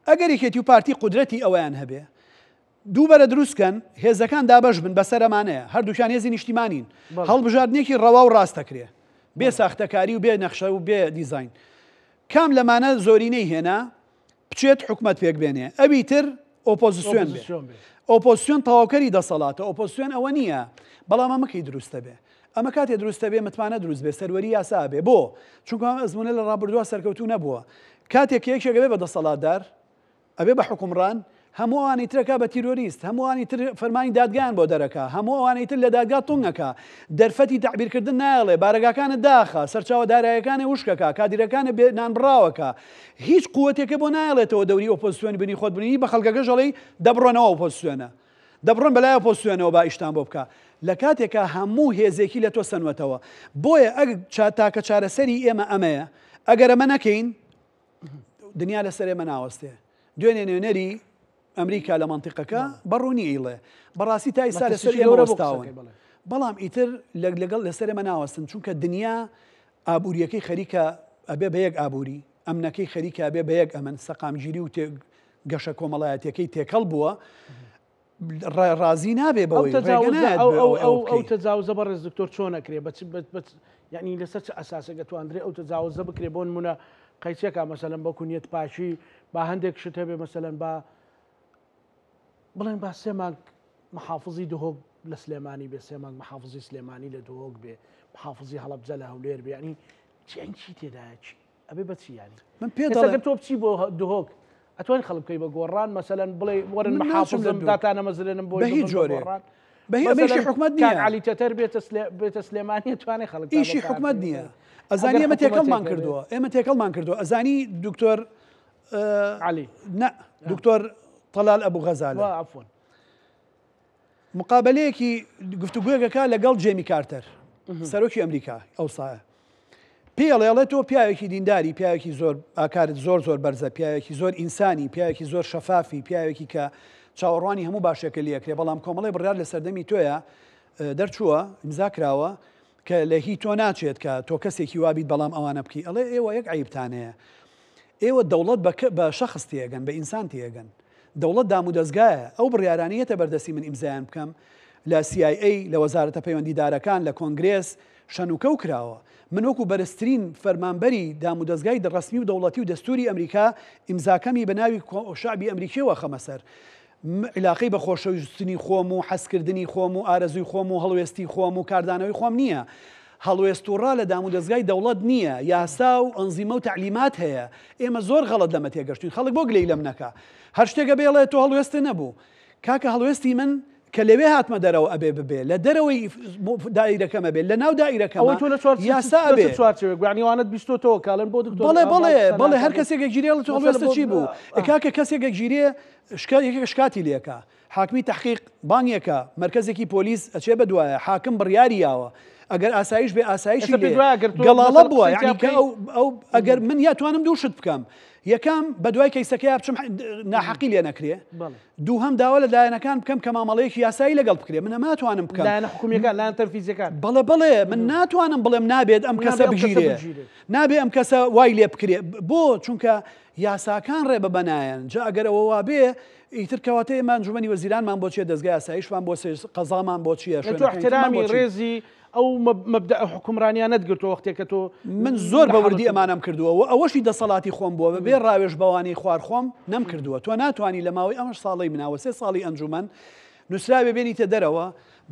B: ئەگەر یەکێتی و پارتی قودرەتی ئەوەیان هەبێ دووبەرە دروست کەن هێزەکان دابەش بن بەسەر ئەمانەیە هەردووکیان هێزی نیشتیمانین هەڵبژاردنێکی ڕەوا و ڕاست دەکرێ بێ ساختەکاری و بێ نەخشە و بێ دیزاین کام لەمانە زۆرینەی هێنا بچێت حکومت پێک بێنێ ئەوی تر ئۆپۆزیسیۆن بێ ئۆپۆزیسیۆن تەواوکەری دەسەڵاتە ئۆپۆزیسیۆن ئەوە نییە بەڵام ئەمە کەی دروستە بێ ئەمە کاتێ دروستە بێ متمانە دروست بێ سەروەری یاسا بێ بۆ چونکە ئەم ئەزمونە لە ڕابردووە سەرکەوتوو نەبووە کاتێک کە یەکێک ئەبێ بە دەسەڵاتدار ئەبێ بە حوکمڕان هەموو ئەوانی ترەکە بە تیرۆریست هەمووانی تر فەرمانی دادگایان بۆ دەرەکا هەموو ئەوانەی تر لە دادگا تونگەکە دەرفەتی تەعبیرکردن نایەڵێ بارەگاکانت داخە سەرچاوە دارایەکانێ وشکەکە کادیرەکانێ بێ نانبڕاوەکە هیچ قوتێکە بۆ نایەڵێتەوە دەوری ئۆپۆزسیۆن بنی خۆت بنی بە خەڵکەکەش ئەڵێی دەبڕۆنەوە ئۆپۆزسیۆنە دەبڕۆن بەلای ئۆپۆزسیۆنەوە با ئیشتان بۆ بکا لە کاتێکا هەموو هێزێکی لە تۆ سەنوەتەوە بۆیە ئەگ تاکە چارەسەری ئێمە ئەمەیە ئەگەر ئەمە نەکەین دنیا لەسەر ئێمە ناوەستێ دوێنێ نوێنەری ئەمریکا لە مەنتیقەکە بە ڕوونی ئەیڵێ بەڕاستی تا ئیستا لەسەر ئێمە وەستاون بەڵام ئیتر لەگەڵ لەسەر ئێمە ناوەستن چونکە دنیا ئابووریەکەی خەریکە ئەبێ بە یەک ئابووری ئەمنەکەی خەریکە ئەبێ بە یەک ئەمن سەقامگیری و تێ. گەشە کۆمەڵایەتیەکەی تێکەڵ بووە ڕازی نابێ بەوەی ڕێگە نایەت بۆ ئەوەی ئەوە
A: ئەو
B: بکەی.
A: تەجاوزە بەڕێز دکتۆر چۆن ئەکرێ بە چ بە چ یعنی لەسەر چ ئەساسێک ئەتواندرێ ئەو تەجاوزە بکرێ بۆ نمونە قەیچێکا مەسەلەن بەکو نیەت پاکی با هەندێک شت هەبێ مەسەلەن با بڵێن با سێ مانگ محافزی دهۆک لە سلێمانی بێ سێ مانگ محافزی سلێمانی لە دهۆک بێ محافزی هەڵەبجە لە هەولێر بێ یعنی چی چی تێدایە چی ئەبێ بە چی یانی
B: من پێ
A: ئێستا
B: دەڵێم
A: گەر تۆ بچی بۆ دهۆک ئەتوانی خەڵک بکەی بە گۆڕان مەسەلەن بڵێ وەرن
B: من ناچم لە
A: محافزم
B: دهۆک.
A: داتانەمەزرێنم بۆی
B: بە هیچ
A: ببن بە
B: جۆرێک.
A: گۆڕان
B: بە هیچ ئەمە ئیشی
A: مەسەلەن
B: حکومەت
A: کاک
B: نییە.
A: عەلی تەتەر بێتە سلێ بێتە سلێمانی ئەتوانێ خەڵک تا بە
B: ئیشی حکومەت
A: پارتی
B: نییە.
A: مەسەلەن
B: ئەزانی
A: ئەگەر
B: ئێمە تێکەڵمان
A: حکومەتێک هەبێ
B: کردووە ئێمە تێکەڵمان کردووە ئەزانی دکتۆر
A: عەلی
B: نا دکتۆر تەلال ئەبو غەزالە
A: وا عەفوەن
B: مقابلەیەکی گفتوگۆیەک ئەکا لەگەڵ جێمی کارتەر سەرۆکی ئەمریکا ئەوسایە پێی ئەڵێ ئەڵێ تۆ پیاوێکی دینداری پیاوێکی زۆر ئاکارت زۆر زۆر بەرزە پیاوێکی زۆر ئینسانی پیاوێکی زۆر شەفافی پیاوێکی کە چاوەڕوانی هەموو باشێکە لەکرێ بەڵام کۆمەڵی بڕیار لە سەردەمی تۆیە دەرچووە ئیمزا کراوە کە لە هی تۆ ناچێت کە تۆ کەسێکی وابیت بەڵام ئەوانە بکەی ئەڵێ ئێوە یەک عیبتان هەیە ئێوە دەوڵەت بە شەخس تێگەن بە ئینسان تێگەن دەوڵەت دامودەزگایە، ئەو بڕیارانەی یەتە بەردەستی من ئیمزایان بکەم، لە CIA، لە وەزارەتە پەیوەندیدارەکان، لە کۆنگرێس شەنوکەو کراوە. من وەکو بەرزترین فەرمانبەری دامودەزگای ڕەسمی و دەوڵەتی و دەستوری ئەمریکا ئیمزاکەمی بە ناوی شەعبی ئەمریکیەوە ئەخەمە سەر. م عیلاقەی بە خۆشەویستنی خۆم و حەزکردنی خۆم و ئارەزووی خۆم و هەڵوێستی خۆم و کاردانەوەی خۆم نییە. هەڵوێست و ڕا لە دامودەزگای دەوڵەت نییە، یاسا و ئەنزیمە و تەعلیمات هەیە. ئێمە زۆر غەڵەت لەمە تێگەشتوین، خەڵک بۆ گلەیی لەم نەکا؟ هەر شتێک ئەبێ ئەڵێ تۆ هەڵوێستت نەبوو. کاکە هەڵوێستی من کە لەوێ هاتمە دەرەوە ئەبێ ببێ، لە دەرەوەی دائیرەکەم ئەبێ، لە ناو دائیرەکەمە
A: ئەوەی تۆ لە چوار
B: یاسا
A: لە
B: ئەبێ.
A: چ چوارچێوەیەک بوو؟ یانی ئەوانەت بیستۆتەوە کە ئەڵێن بۆ دکتۆر
B: بەڵێ
A: با
B: بەڵێ
A: قسە
B: بەڵێ هەر
A: ناکا بۆ
B: کەسێک ئەگیرێ ئەڵێ تۆ
A: مەسەلە
B: هەڵوێستت
A: بۆ
B: چی بوو؟ ئێ کاکە کەسێک ئەگیرێ شکا یەکێک شکاتی لێکا حاکمی تەحقیق بانگێکە مەرکەزێکی پۆلیس ئەچێ بە دوایە حاکم بڕیاری یاوە ئەگەر ئاسایش بێ ئاسایشی
A: ئێستا پێت
B: لێ
A: وایە گەر تۆ
B: گەڵاڵە
A: مەسەلە
B: بووە
A: قسەی تیا
B: یعنی کە
A: بکەی
B: ئەو ئەو ئەگەر من یا توانم دوو شت بکەم یەکەم بە دوای کەیسەکەیا بچم ناحەقی لێ نەکرێ
A: بەڵێ
B: دووهەم داوا لە لایەنەکان بکەم کە مامەڵەیەکی یاسایی لەگەڵ بکرێ من ئەمە ناتوانم بکەم
A: لایەنە حکومیەکان لایەن تەنفیزیەکان
B: بەڵێ بەڵێ من ناتوانم بڵێم نابێت ئەم کەسە
A: نابێ ئەم کەسە
B: بگیرێ
A: بگیرێت.
B: نابێ ئەم کەسە وای لێ بکرێ بۆ چونکە یاساکان ڕێ بە بەنایەن جا ئەگەر ئەوە وابێ ئیتر کەواتە ئێمە ئەنجومەنی وەزیرانمان بۆ چیە دەزگای ئاسایشمان بۆ چیە قەزامان بۆ چیە
A: تۆ
B: شوێنەکانی ترمان
A: احترامی
B: بۆ چین؟
A: ڕێزی ئەو مەبدەئە حوکمڕانیانەت گرتووە وەختێ کە تۆ
B: من زۆر
A: لە
B: بە وردی
A: حاڵەتی
B: ئەمانەم کردووە و ئەوەشی دەسەڵاتی خۆم بووە بەبێ ڕاوێژ بەوانەی خوار خۆم نەمکردووە تۆ ناتوانی لە ماوەی ئەم ساڵەی منا و سێ ساڵی ئەنجومەن نووسراوێ بێنیتە دەرەوە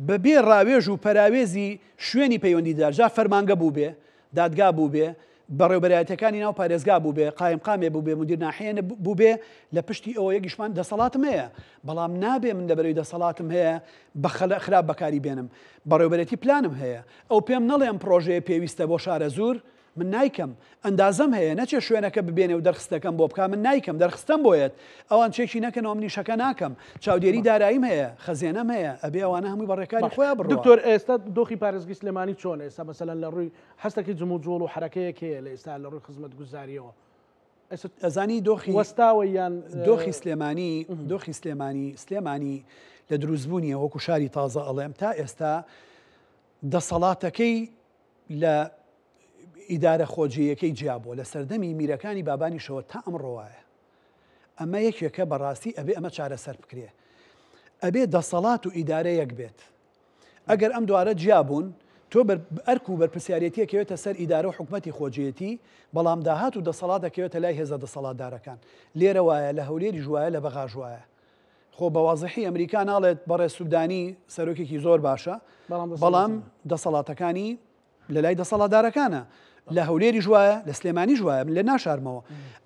B: بەبێ ڕاوێژ و پەراوێزی شوێنی پەیوەندیدار جا فەرمانگە بووبێ دادگا بووبێ بەڕێوبەرایەتیەکانی ناو پارێزگا بووبێ، قایمقامێ بووبێ، مدیر ناحیە بووبێ، لە پشتی ئەوە یەکیشمان دەسەڵاتم هەیە، بەڵام نابێ من لەبەرەوەی دەسەڵاتم هەیە بە خراپ بەکاری بێنم. بەڕێوبەرێتی پلانم هەیە، ئەو پێم نەڵێ ئەم پڕۆژەیە پێویستە بۆ شارەزوور، من نایکەم. ئەندازەم هەیە، نەچێ شوێنەکە ببێنێ و دەرخستەکەم بۆ بکا، من نایکەم، دەرخستەم بۆ یەت، ئەوان چێکی نەکەنەوە من ئیشەکە ناکەم. چاودێری داراییم هەیە، خەزێنەم هەیە، ئەبێ ئەوانە هەمووی بە ڕێکاری
A: باش
B: خۆیان بڕوا.
A: دکتۆر ئێستا دۆخی پارێزگەی سلێمانی چۆنە ئێستا مەسەلەن لە ڕووی هەستەکەی جموجوڵ و حەرەکەیەک هەیە لە ئێستا لە ڕووی خزمەتگوزاریەوە ئێستا
B: ئەزانی دۆخی
A: وەستاوە یان
B: دۆخی سلێمانی دۆخی سلێمانی سلێمانی لە دروستبوونیە وەکو شاری تازە ئەڵێم تا ئێستا دەسەڵاتەکەی لە ئیدارە خۆجێیەکەی جیا بووە لە سەردەمی میرەکانی بابانیشەوە تا ئەمڕۆ وایە ئەمە یەکێکە بەڕاستی ئەبێ ئەمە چارەسەر بکرێ ئەبێ دەسەڵات و ئیدارە یەک بێت ئەگەر ئەم دوارە جیا بوون، تۆ ئەرک و بەرپرسیارێتی ئەکەوێتە سەر ئیدارە و حکومەتی خۆجێیەتی، بەڵام داهات و دەسەڵات ئەکەوێتە لای هێزە دەسەڵاتدارەکان. لێرە وایە، لە هەولێریش وایە، لە بەغاش وایە. خۆ بە وازحی ئەمریکا ناڵێت بەڕێز سودانی سەرۆکێکی زۆر باشە، بەڵام دەسەڵاتەکانی لە لای دەسەڵاتدارەکانە. لە هەولێریش وایە، لە سلێمانیش وایە، من لێ ناشارمەوە.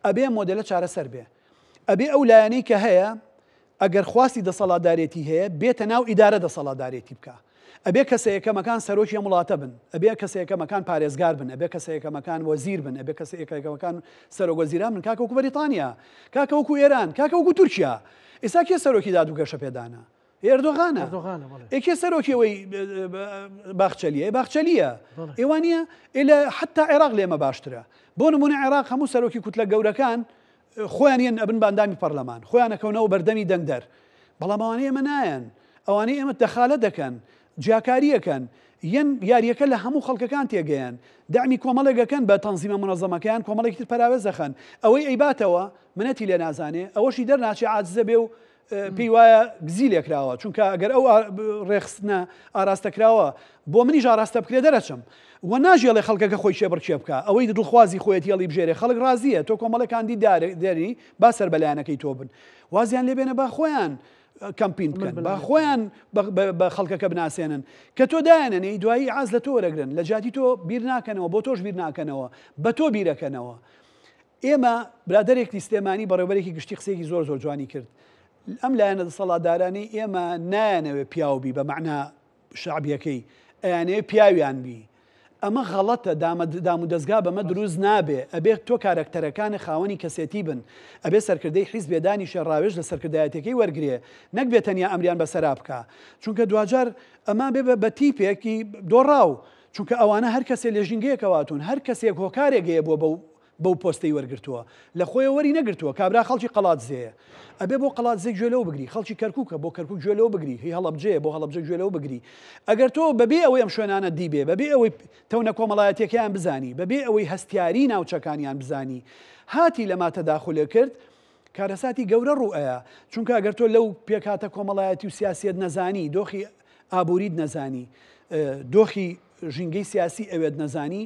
B: ئەبێ ئەم مۆدێلە چارەسەر بێ. ئەبێ ئەو لایەنەی کە هەیە، ئەگەر خواستی دەسەڵاتدارێتی هەیە بێتە ناو ئیدارە دەسەڵاتدارێتی بکا. ئەبێ کەسە یەکەمەکان سەرۆکی ئەم وڵاتە بن، ئەبێ کەسە یەکەمەکان پارێزگار بن، ئەبێ کەسە یەکەمەکان وەزیر بن، ئەبێ کەسە یەکەمەکان سەرۆک وەزیران بن، کاکە وەکو بەریتانیا، کاکە وەکو ئێران، کاکە وەکو تورکیا. ئێستا کێ سەرۆکی داد و گەشەپێدانە؟ ئێردۆغانە.
A: ئەردۆغانە بەڵێ.
B: ئێ کێ سەرۆکی ئەوەی باخچەلیە؟ ئێ باخچەلیە.
A: بەڵێ.
B: ئێ وانییە؟ ئێ لە حەتا عێراق لێمە باشترە. بۆ نمونە عێراق هەموو سەرۆکی کوتلە گەورەکان خۆیان یەن ئەبن بە ئەندامی پەرلەمان، خۆیان ئەکەونەوە بەردەمی دەنگدەر، بەڵام ئەوانەی ئێمە نایەن، ئەوانەی ئێمە دەخالەت دەکەن، جیاکاری ئەکەن، یەن یاریەکە لە هەموو خەڵکەکان تێگەیەن دەعمی کۆمەڵێک ئەکەن بە تەنزیمە مونەزەمەکەیان کۆمەڵێکی تر پەراوێز دەخەن ئەوەی ئەیباتەوە منەتی لێ نازانێ ئەوەشی دەرناچێ عاجزە بێ و پێی وایە گزی لێکراوە چونکە ئەگەر ئەو ڕێخستنە ئاراستەکراوە بۆ منیش ئاراستە بکرێ دەرەچم و ناژێڵێ خەڵکەکە خۆی کێبڕکێ بکە ئەوەی دڵخوازی خۆیەتی هەڵی بژێرێ خەڵک ڕازیە تۆ کۆمەڵێک کاندید دەری با سەر بەلایەنەکەی تۆ بن وازیان لێبێنە با خۆیان کەمپین بکەن با خۆیان بە خەڵکەکە بناسێنن کە تۆ دایانەنێی دوایی عاز لە تۆ وەرەگرن لە جیاتی تۆ بیر ناکەنەوە بۆ تۆش بیر ناکەنەوە بە تۆ بیرەکەنەوە ئێمە برادێکی سلێمانی بەڕێوبەرێکی گشتی قسەیەکی زۆر زۆر جوانی کرد ئەم لایەنە دەسەڵاتدارانەی ئێمە نایانەوێ پیاوبی بە مەعنا شەعبیەکەی ئەیانەوێ پیاویان بی ئەمە غەڵەتە دامودەزگا بەمە دروست نابێ ئەبێ تۆ کارەکتەرەکانت خاوەنی کەسێتی بن ئەبێ سەرکردەی حیزبێ دانیشێ ڕاوێژ لە سەرکردایەتیەکەی وەرگرێ نەک بێ تەنیا ئەمریان بەسەرا بکا چونکە دواجار ئەمە بێ بە تیپێکی دۆڕاو چونکە ئەوانە هەر کەسێ لە ژینگەیەکەوە هاتوون هەر کەسێک هۆکارێک هەیە بۆ بەو بەو پۆستەی وەرگرتووە لە خۆیەوە وەری نەگرتووە کابرا خەڵکی قەڵادزێیە ئەبێ بۆ قەڵادزێ گوێ لەو بگری خەڵکی کەرکوکە بۆ کەرکوک گوێ لەو بگری هی هەڵەبجەیە بۆ هەڵەبجە گوێ لەو بگری ئەگەر تۆ بەبێ ئەوەی ئەم شوێنانە دیبێ بەبێ ئەوەی تەونە کۆمەڵایەتیەکەیان بزانی بەبێ ئەوەی هەستیاری ناوچەکانیان بزانی هاتی لە ما تەداخولێ کرد کارەساتی گەورە ڕوو ئەیا چونکە ئەگەر تۆ لەو پێکهاتە کۆمەڵایەتی و سیاسیەت نەزانی دۆخی ئابووریت نەزانی دۆخی ژینگەی سیاسی ئەوێت نەزانی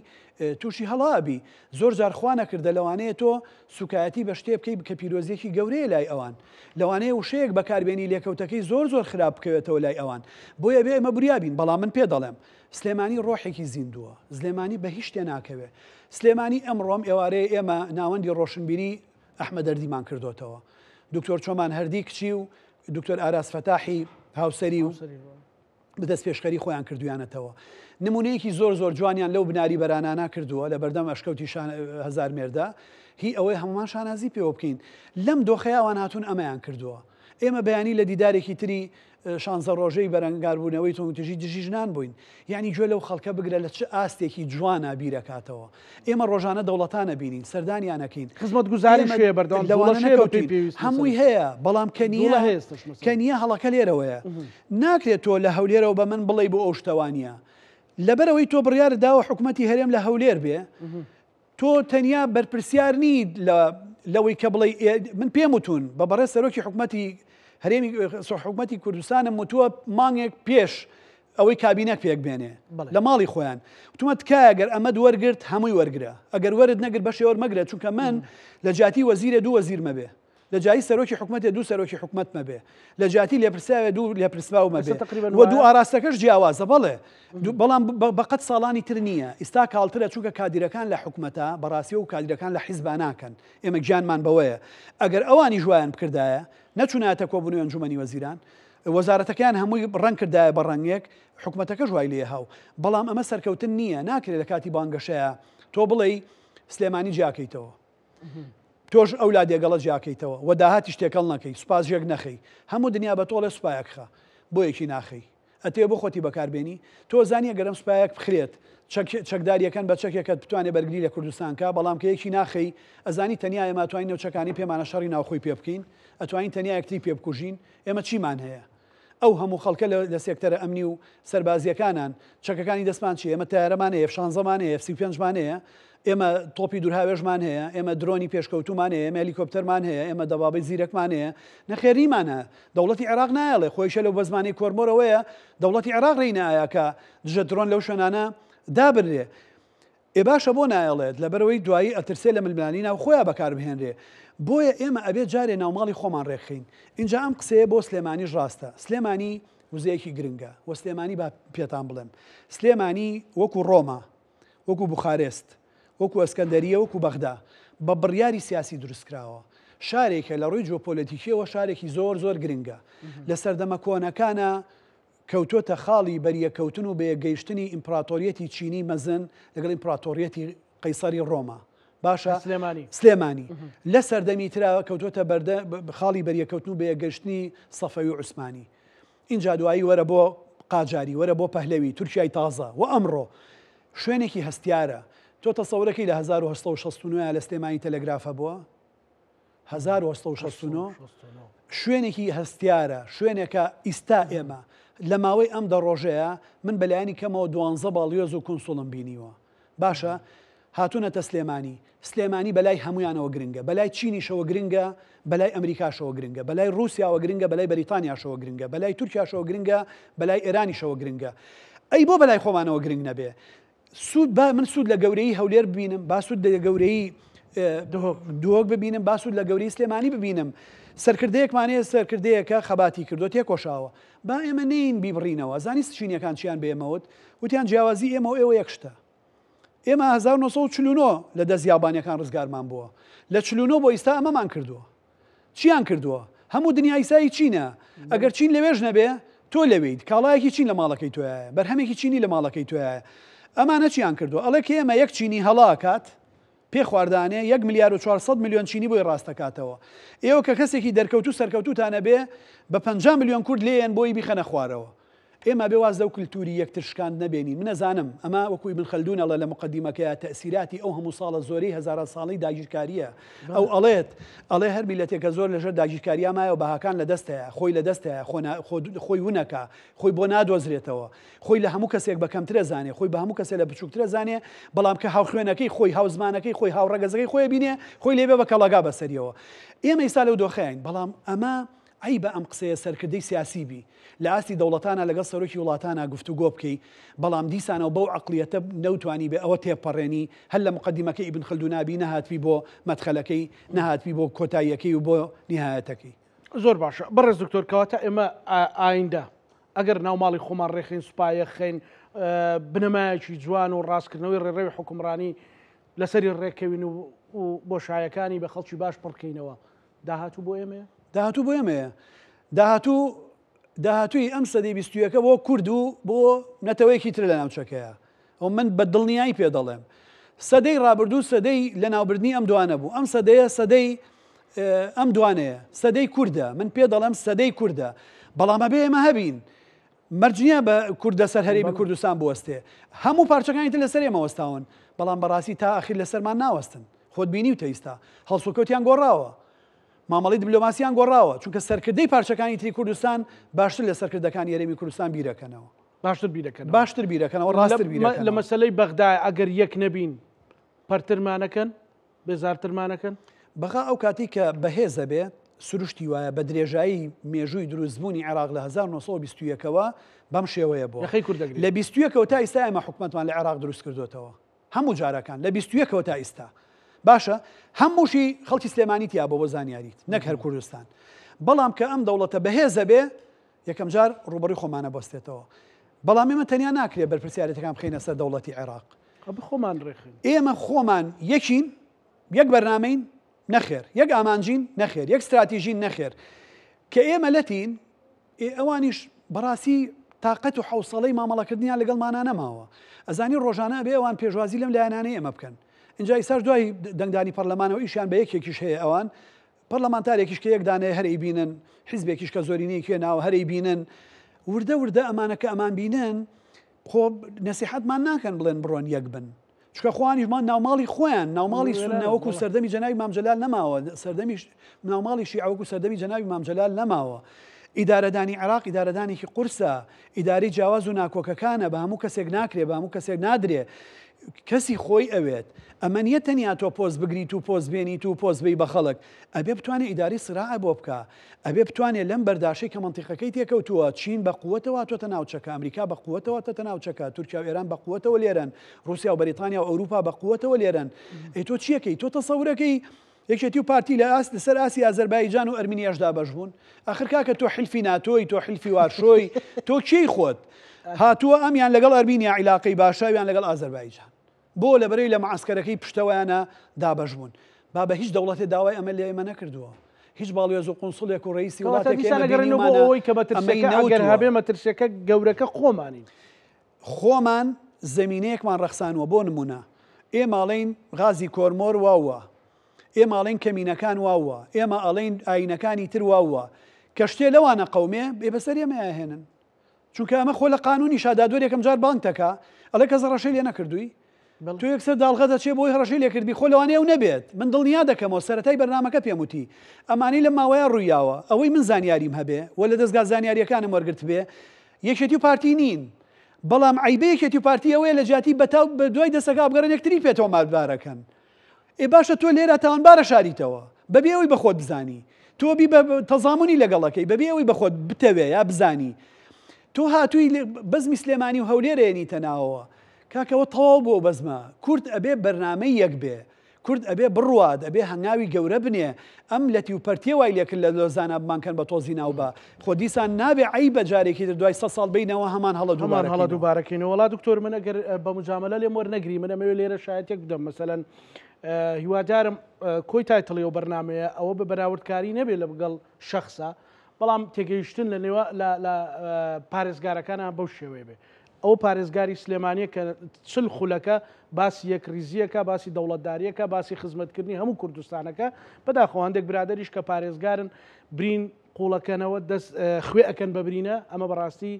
B: تووشی هەڵە ئەبی. زۆر جار خوا نەکردە لەوانەیە تۆ سوکایەتی بە شتێ بکەی کە پیرۆزیەکی گەورەیە لای ئەوان. لەوانەیە وشەیەک بەکار بێنی لێکەوتەکەی زۆر زۆر خراپ بکەوێتەوە لای ئەوان. بۆیە ئەبێ ئێمە بریا بین. بەڵام من پێ دەڵێم سلێمانی ڕۆحێکی زیندووە. زلێمانی بە هیچ شتێ ناکەوێ. سلێمانی ئەمڕۆ ئەم ئێوارەیە ئێمە ناوەندی ڕۆشنبیری ئەحمەد هەردیمان کردۆتەوە. دکتۆر چۆمان هەردی کچی و دکتۆر ئاراس فەتاحی هاوسەری و دەستپێشخەری خۆیان کردویانەتەوە. نمونەیەکی زۆر زۆر جوانیان لەو بناری بەرانانە کردووە لە بەردەم ئەشکەوتی هەزارمێردە هی ئەوەی هەمومان شانازی پێوە بکەین. لەم دۆخەی ئەوان هاتوون ئەمەیان کردووە. ئێمە بەیانی لە دیدارێکی تری شانزە ڕۆژەی بەرەنگاربوونەوەی توندوتیژی دژی ژنان بووین. یەعنی گوێ لەو خەڵکە بگرە لە چ ئاستێکی جوانە بیرەکاتەوە. ئێمە ڕۆژانە دەوڵەتان ئەبینین، سەردانیان ئەکەین.
A: خزمەتگوزاریش هەیە بەردەوام،
B: لەوانە
A: جوڵەش هەیە بەپێی
B: نەکەوتوین.
A: پێویست
B: هەمووی
A: مەسەلەن.
B: هەیە، بەڵام کە
A: جوڵە
B: نییە،
A: هەیە ئێستەش
B: کە
A: مەسەلەن.
B: نییە هەڵەکە لێرەوەیە. ناکرێت تۆ لە هەولێرەوە بە من بڵێی بۆ ئەو شتە وا نییە. لەبەرئەوەی تۆ بڕیارت داوە حکومەتی هەرێم لە هەولێر بێ، تۆ تەنیا بەرپرسیار نیت لە لەوەی کە بڵێی ئێ من پێم وتوون بە بەڕێز سەرۆکی حکومەتی هەرێمی حکومەتی کوردستانم وتووە مانگێک پێش ئەوەی کابینە پێک بێنێ لە ماڵی خۆیان وتومە تکایە گەر ئەمەد وەرگرت هەمووی وەرگرە ئەگەر وەرت نەگر بەشێ وەرمەگرە چونکە من لە جیاتی وەزیرێ دوو وەزیر مەبێ لە جیاتی سەرۆکی حکومەتێ دوو سەرۆکی حکومەت مەبێ لە جیاتی لێپرسراوێ دوو لێپرسراو مەبێ و دوو ئاراستەکەش جیاوازە بەڵێ بەڵام بەقەت ساڵانی تر نییە ئیستا کاڵترە چونکە کادیرەکان لە حکومەتە بەڕاستی و کادیرەکان لە حیزبا ناکەن ئێمە گیانمان بەوەیە ئەگەر ئەوانیش وایان بکردایە نەچونایەتە کۆبوونەوەی ئەنجومەنی وەزیران وەزارەتەکەیان هەمووی ڕەنگ کردایە بە ڕەنگێک، حکومەتەکەش وای لێ هاو. بەڵام ئەمە سەرکەوتن نییە، ناکرێت لە کاتی بانگەشەیا تۆ بڵێی سلێمانی جیاکەیتەوە. تۆش ئەو لا دێگەڵە جیاکەیتەوە و داهاتیش تێکەڵ نەکەی، سوپاس ژێک نەخەی. هەموو دنیا بە تۆڵێ سوپایەک خە. بۆ یەکی ناخەی؟ ئەتەوێ بۆ خۆتی بەکار بێنی؟ تۆ زانی ئەگەر ئەم سوپایەک بخرێت چەک چەکداریەکەن بە چەکێکەت بتوانێ بەرگری لە کوردستان کا، بەڵام کە یەکی ناخەی ئەزانی تەنیا ئێمە ئەتوانین ئەو چەکانەی پێمانە شەڕی ناوخۆی پێ بکەین؟ ئەتوانین تەنیا یەکتری پێ بکوژین؟ ئێمە چیمان هەیە؟ ئەو هەموو خەڵکە لە سێکتەرە ئەمنی و سەربازییەکانان، چەکەکانی دەستمان چییە؟ ئێمە تەیارەمان هەیە، ئێف شانزەمان هەیە، ئێف 35 مان هەیە، ئێمە تۆپی دوورهاوێژمان هەیە، ئێمە درۆنی پێشکەوتوومان هەیە، ئێمە هەلیکۆپتەرمان هەیە، ئێمە دەبابەی زیرەکمان هەیە. نەخێر نیمانە. دەوڵەتی عێراق نایەڵێ. خۆیشە لەو بەزمانەی کۆرمۆرەوەیە، دەوڵەتی عێراق ڕێی نایا کە دژە درۆن لەو شوێنانە دابنرێ. ئێ باشە بۆ نایەڵێت؟ لەبەرئەوەی دوایی ئەترسێ لە ململانێی ناوخۆیا بەکاربهێنرێ. بۆیە ئێمە ئەبێ جارێ ناوماڵی خۆمان ڕێکخەین. ئینجا ئەم قسەیە بۆ سلێمانیش ڕاستە. سلێمانی وزەیەکی گرنگە و سلێمانی با پێتان بڵێم سلێمانی وەکو ڕۆما، وەکو بوخارێست، وەکو ئەسکەندەریە، وەکو بەغدا بە بڕیاری سیاسی دروستکراوە. شارێکە لە ڕووی جیۆپۆلەتیکیەوە شارێکی زۆر زۆر گرنگە. لە سەردەمە کۆنەکانا کەوتۆتە خاڵی بەریەککەوتن و بەیەکگەیشتنی ئیمپڕاتۆریەتی چینی مەزن لەگەڵ ئیمپڕاتۆریەتی قەیسەری ڕۆما. باشە
A: سلێمانی.
B: سلێمانی لە سەردەمی ترا کەوتۆتە بەردە خاڵی بەریەککەوتن و بەیەکگەیشتنی سەفەوی و عوسمانی. ئینجا دوایی وەرە بۆ قاجاری، وەرە بۆ پەهلەوی، تورکیای تازە و ئەمڕۆ شوێنێکی هەستیارە. تۆ تەسەورەکەی لە 1869 لە سلێمانی تەلەگراف هەبووە؟ 1869 شوێنێکی هەستیارە، شوێنێکە ئیستا ئێمە. لە ماوەی ئەم دە ڕۆژەیە من بەلایەنی کەمەوە دوانزە باڵیۆز و کونسوڵم بینیوە. باشە هاتوونەتە سلێمانی، سلێمانی بەلای هەموویانەوە گرنگە، بەلای چینیشەوە گرنگە، بەلای ئەمریکاشەوە گرنگە، بەلای ڕووسیاوە گرنگە، بەلای بەریتانیاشەوە گرنگە، بەلای تورکیاشەوە گرنگە، بەلای ئێرانیشەوە گرنگە. ئەی بۆ بەلای خۆمانەوە گرنگ نەبێ؟ سوود با من سوود لە گەورەیی هەولێر ببینم، با سوود لە گەورەیی دهۆک ببینم، با سوود لە گەورەیی سلێمانی ببینم. سەرکردەیەکمان هەیە، سەرکردەیەکە خەباتی کردووە، تێکۆشاوە. با ئێمە نەیین بیبڕینەوە. زانیست چینیەکان چیان بە ئێمە وت؟ وتیان جیاوازی ئێمە و ئێوە یەک شتە. ئێمە 1949 لە دەست یابانیەکان ڕزگارمان بووە. لە 49 بۆ ئیستا ئەمەمان کردووە. چیان کردووە؟ هەموو دنیا ئیسایی چینە. ئەگەر چین لەوێش نەبێ، تۆ لەوێیت. کاڵایەکی چین لە ماڵەکەی تۆیایە. بەرهەمێکی چینی لە ماڵەکەی تۆیایە. ئەمانە چیان کردووە؟ ئەڵێ کە ئێمە یەک چینی هەڵە ئەکات، پێ خواردانێ یەک ملیار و 400 ملیۆن چینی بۆی ڕاستەکاتەوە. ئێوە کە کەسێکی دەرکەوتوو سەرکەوتووتان ئەبێ، بە 50 ملیۆن کورد لێیەن بۆی بیخەنە خوارەوە. ئێمە ئەبێ واز لەو کلتوری یەکتر شکاندنە بێنین. من ئەزانم ئەمە وەکو ئیبن خەلدون ئەڵێ لە موقەدیمەکەیا تەئسیراتی ئەو هەموو ساڵە زۆرەی هەزاران ساڵەی داگیرکارییە. ئەو ئەڵێت ئەڵێ هەر میللەتێک کە زۆر لەژێر داگیرکاریا مایەوە بەهاکان لەدەست هەیە، خۆی لەدەست هەیە، خۆ نا خۆ خۆی ونەکا، خۆی بۆ نادۆزرێتەوە، خۆی لە هەموو کەسێک بە کەمتر ئەزانێ، خۆی بە هەموو کەسێ لە بچووکتر ئەزانێ، بەڵام کە هاوخوێنەکەی خۆی، هاوزمانەکەی خۆی، هاوڕەگەزەکەی خۆی ئەبینێ، خۆی لێ بێ بە کەڵەگا بەسەریەوە. ئێمە ئیستا لەو دۆخەین. بەڵام ئەمە عەیبە ئەم قسەیە سەرکردەی سیاسی بی لە ئاستی دەوڵەتانا لەگەڵ سەرۆکی وڵاتانا گفتوگۆ بکەی بەڵام دیسانەوە بەو عەقڵیەتە نەوتوانیبێ ئەوە تێبپەڕێنی هەر لە موقەدیمەکەی ئیبن خلدونا بی نەهاتبی بۆ مەدخەلەکەی نەهاتبی بۆ کۆتاییەکەی و بۆ نیهایەتەکەی.
A: زۆر باشە بەڕێز دکتۆر کەواتە ئێمە ئایندە ئەگەر ناو ماڵی خۆمان ڕێخین سوپایەک خەین بنەمایەکی جوان و ڕاستکردنەوەی ڕێڕەوی حوکمڕانی لەسەری ڕێکەوین و بۆشایەکانی بە خەڵکی باش پڕکەینەوە داهاتوو بۆ ئێمەیە؟
B: داهاتوو بۆ ئێمەیە. داهاتوو داهاتووی ئەم سەدەی بیستویەکە بۆ کورد و بۆ نەتەوەیەکی تر لە ناوچەکەیە. ئەو من بە دڵنیایی پێ دەڵێم. سەدەی ڕابردوو سەدەی لەناوبردنی ئەم دوانە بوو. ئەم سەدەیە سەدەی ئەم دوانەیە. سەدەی کوردە. من پێ دەڵێم سەدەی کوردە. بەڵام ئەبێ ئێمە هەبین. مەرج نییە بە کورد لەسەر هەرێمی کوردستان بوەستێ. هەموو پارچەکانی تر لەسەر ئێمە وەستاون. بەڵام بەڕاستی تا ئاخیر لەسەرمان ناوەستن. خۆت بینیوتە ئیستا هەڵسوکەوتیان گۆڕاوە. مامەڵەی دبلۆماسیان گۆڕاوە. چونکە سەرکردەی پارچەکانی تری کوردستان باشتر لە سەرکردەکانی هەرێمی کوردستان بیرەکەنەوە.
A: باشتر بیرەکەنەوە.
B: باشتر بیرەکەنەوە، ڕاستتر بیرەکەنەوە.
A: لە مەسەلەی بەغدا ئەگەر یەک نەبین پەرترمانەکەن؟ بێزارترمانەکەن؟
B: بەغا ئەو کاتەی کە بەهێز ئەبێ، سروشتی وایە بە درێژایی مێژووی دروستبوونی عێراق لە 1921 ەوە بەم شێوەیە بووە.
A: یەخەی کورد دەگرێ.
B: لە 21 ەوە تا ئیستا ئێمە حکومەتمان لە عێراق دروست کردۆتەوە. هەموو جارەکان لە 21 ەوە تا ئیستا. باشە هەمووشی خەڵکی سلێمانی تیا بۆ بۆ زانیاریت نەک هەر کوردستان. بەڵام کە ئەم دەوڵەتە بەهێزە بێ یەکەم جار ڕووبەڕووی خۆمانە بەستێتەوە. بەڵام ئێمە تەنیا ناکرێ بەرپرسیارێتەکان بخەینە سەر دەوڵەتی عێراق.
A: ئەبێ خۆمان ڕێکخەین.
B: ئێمە خۆمان یەکین، یەک بەرنامەین؟ نەخێر. یەک ئامانجین؟ نەخێر. یەک ستراتیژین؟ نەخێر. کە ئێمە لەتین، ئێ ئەوانیش بەڕاستی تاقەت و حەوسەڵەی مامەڵەکردنیان لەگەڵمانا نەماوە. ئەزانی ڕۆژانە ئەبێ ئەوان پێشوازی لەم لایەنانەی ئێمە بکەن. ئینجا ئیستاش دوای دەنگدانی پەرلەمانەوە ئیشیان بە یەکێکیش هەیە ئەوان پەرلەمانتارێکیش کە یەک دانەیە هەر ئەیبینن، حیزبێکیش کە زۆرینەیەکی هێناوە هەر ئەیبینن. وردە وردە ئەمانە کە ئەمان بینن خۆ نەسیحەتمان ناکەن بڵێن بڕۆن یەک بن. چونکە خۆیانیش مان ناوماڵی خۆیان ناوماڵی سوننە وەکو سەردەمی جەنابی مام جەلال نەماوە، سەردەمی ناوماڵی شیعە وەکو سەردەمی جەنابی مام جەلال نەماوە. ئیدارەدانی عێراق ئیدارەدانێکی قورسە، ئیدارەی جیاواز و ناکۆکەکانە، بە هەموو کەسێک ناکرێ، بە هەموو کەسێک نادرێ. کەسی خۆی ئەوێت. ئەمە نییە تەنیا تۆ پۆست بگریت و پۆست بێنیت و پۆست بێی بە خەڵک. ئەبێ بتوانێ ئیدارەی سیراع بۆ بکا. ئەبێ بتوانێ لەم بەرداشەی کە مەنتیقەکەی تێکەوتووە، چین بە قووەتەوە هاتووەتە ناوچەکە، ئەمریکا بە قووەتەوە هاتووەتە ناوچەکە، تورکیا و ئێران بە قووەتەوە لێرەن، ڕووسیا و بەریتانیا و ئەوروپا بە قووەتەوە لێرەن. ئەی تۆ چییەکەی؟ تۆ تەسەورەکەی یەکێتی و پارتی لە ئاست لەسەر ئاستی ئازەربایجان و ئەرمینیاش دابەش بوون؟ ئاخر کاکە تۆ حیلفی ناتۆی، تۆ حیلفی وارشۆی، تۆ کێی خۆت؟ هاتووە ئەمیان لەگەڵ ئەرمینیا عیلاقەی باشە، ئەویان لەگەڵ ئازەربایجان. بۆ؟ لەبەرئەوەی لە معەسکەرەکەی پشتەوەیانە دابەش بوون. بابە هیچ دەوڵەتێ داوای ئەمە لە ئێمە نەکردووە. هیچ باڵیۆز و قونسڵێک و ڕەئیسی
A: کەواتە
B: وڵاتێک
A: دیسان
B: ئێمە
A: ئەگەڕێینەوە بۆ
B: بینیومانە
A: ئەوەی کە
B: ئەمەی
A: مەترسیەکە ئەگەر
B: نەوتووە.
A: هەبێ مەترسیەکە گەورەکە خۆمانین.
B: خۆمان زەمینەیەکمان ڕەخسانووە بۆ نموونە ئێمە ئەڵێین غازی کۆرمۆر واو وا، ئێمە ئەڵێین کەمینەکان واو وا، ئێمە ئەڵێین ئایینەکانی تر واو وا، کە شتێ لەوانە قەومێ بێ بەسەر ئێمەیا ئەهێنن. چونکە ئەمە خۆ لە قانونیشا دادوەر یەکەم جار بانگ دەکا ئەڵێ کەس هەڕەشەی لێ نەکردووی تۆ یەکسەر داڵغە دەچێ بۆی هەڕەشەی لێ کردبی خۆ لەوانەیە ئەو نەبێت من دڵنیا دەکەمەوە سەرەتای بەرنامەکە پێم وتی ئەمانەی لەم ماوەیە ڕوویاوە ئەوەی من زانیاریم هەبێ و لە دەزگا زانیاریەکانم وەرگرتبێ. یەکێتی و پارتی نین. بەڵام عەیبە یەکێتی و پارتی ئەوەیە لە جیاتی بەتاو بە دوای دەسەکا بگەڕێن یەکتری پێ تۆمەتبارەکەن. ئێ باشە تۆ لێرە تاوانبارە شاریتەوە بەبێ ئەوەی بە خۆت بزانی. تۆ بی بە تەزامونی لەگەڵەکەی بەبێ ئەوەی بە خۆت بتەوێ یا بزانی. تۆ هاتووی بەزمی سلێمانی و هەولێر ئەیەنیتە ناوەوە. کاکە ئەوە تەواو بوو ئەو بەزمە. کورد ئەبێ بەرنامەی یەک بێ. کورد ئەبێ بڕوات، ئەبێ هەنگاوی گەورە بنێ، ئەم لەتی و پەرتیە وای لێکرد لە لۆزانا بمانکەن بە تۆزی ناو با، خۆ دیسان نابێ عەیبە جارێکی تر دوای سەد ساڵ بێینەوە هەمان هەڵە
A: هەمان
B: دووبارە
A: هەڵە
B: کەینەوە.
A: دووبارە کەینەوە. وەڵا دکتۆر من ئەگەر بە موجامەلە لێم وەرنەگری من ئەمەوێ لێرە شایەتێک بدەم مەسەلەن هیوادارم کۆی title ی ئەو بەرنامەیە ئەوە بە بەراوردکاری نەبێ لەگەڵ شەخسا بەڵام تێگەیشتن لە نێوە لە لە پارێزگارەکانا بەو شێوەیە بێ ئەوە پارێزگاری سلێمانیە کە 40 خولەکە باسی یەکڕیزییەکە، باسی دەوڵەتدارییەکە، باسی خزمەتکردنی هەموو کوردستانەکە، بەداخەوە هەندێک برادەریش کە پارێزگارن برین قوڵەکەنەوە دەست خوێ ئەکەن بە برینە، ئەمە بەڕاستی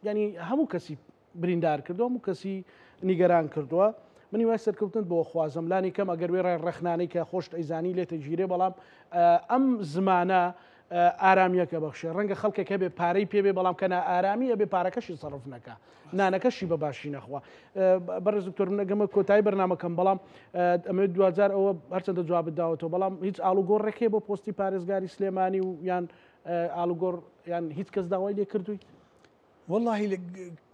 A: ینی هەموو کەسی بریندار کردووە، هەموو کەسی نیگەران کردووە. من هیوای سەرکەوتنت بۆ خوازم لانی کەم ئەگەر وێڕای ڕەخنانەی کە خۆشت ئەیزانی لێتە گیرێ بەڵام ئەم زمانە ئارامیەک ئەبەخشێ ڕەنگە خەڵکێک هەبێ پارەی پێ بێ بەڵام کە نائارامی ئەبێ پارەکەشی سەرف نەکا نانەکەشی بە باشی نەخوا بەڕێز دکتۆر من ئەگەمە کۆتایی بەرنامەکەم بەڵام ئەمەوێت دواجار ئەوە هەرچەندە جوابت داوەتەوە بەڵام هیچ ئاڵوگۆڕێک هەیە بۆ پۆستی پارێزگاری سلێمانی و یان ئاڵوگۆڕ یان هیچ کەس داوای لێ کردوویت؟
B: وەڵاهی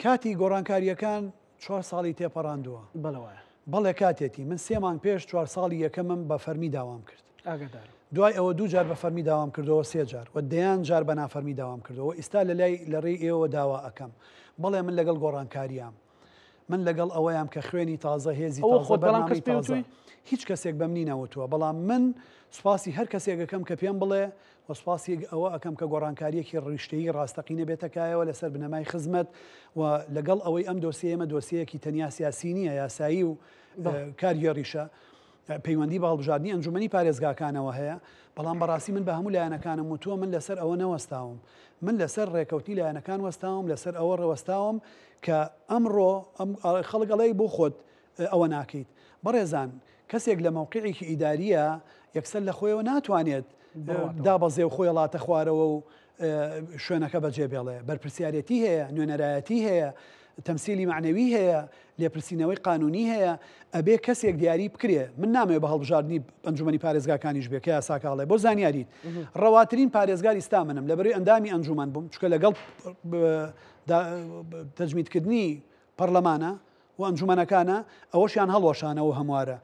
B: کاتی گۆڕانکارییەکان چوار ساڵی تێپەڕاندووە.
A: بەڵێ وایە.
B: بەڵێ کاتێتی. من سێ مانگ پێش چوار ساڵی یەکەمم بە فەرمی داوام کرد.
A: ئاگادارم.
B: دوای ئەوە دوو جار بە فەرمی داوام کردەوە سێ جار و دەیان جار بە نافەرمی داوام کردەوە و ئیستا لە لای لە ڕێی ئێوەوە داوا ئەکەم. بەڵێ من لەگەڵ گۆڕانکاریام. من لەگەڵ ئەوەیام کە خوێنی تازە، هێزی
A: ئەوە
B: تازە،
A: خۆت بەڵام کەس
B: بەرنامەی
A: پێی
B: تازە.
A: وتووی؟
B: هیچ کەسێک بە منی نەوتووە. بەڵام من سوپاسی هەر کەسێک ئەکەم کە پێم بڵێ و سوپاسی ئەوە ئەکەم کە گۆڕانکارییەکی ڕیشتەیی ڕاستەقینە بێتە کایەوە لەسەر بنەمای خزمەت و لەگەڵ ئەوەی ئەم دۆسیەیە ئێمە دۆسیەیەکی تەنیا سیاسی نییە، یاسایی و کارگێڕیشە، پەیوەندی بە هەڵبژاردنی ئەنجومەنی پارێزگاکانەوە هەیە، بەڵام بەڕاستی من بە هەموو لایەنەکانم وتووە من لەسەر ئەوە نەوەستاوم، من لەسەر ڕێکەوتنی لایەنەکان وەستاوم، لەسەر ئەوە ڕەوەستاوم کە ئەمڕۆ خەڵک ئەڵێ بۆ خۆت ئەوە ناکەیت. بەڕێزان کەسێک لە مەوقعێکی ئیدارییە یەکسەر لە خۆیەوە ناتوانێت دابەزێ و خۆی ڵاتە خوارەوە و شوێنەکە بەجێ بێڵێ. بەرپرسیارێتی هەیە، نوێنەرایەتی هەیە، تەمسیلی مەعنەوی هەیە، لێپرسینەوەی قانونی هەیە، ئەبێ کەسێک دیاری بکرێ. من نامەوێ بە هەڵبژاردنی ئەنجومەنی پارێزگاکانیش بێ کە یاساکە ئەڵێ. بۆ زانیاریت ڕەواترین پارێزگار ئیستا منم، لەبەرەی ئەندامی ئەنجومەن بووم، چونکە لەگەڵ تەجمیدکردنی پەڕلەمانە و ئەنجومەنەکانە ئەوەشیان هەڵوەشانەوە هەموارە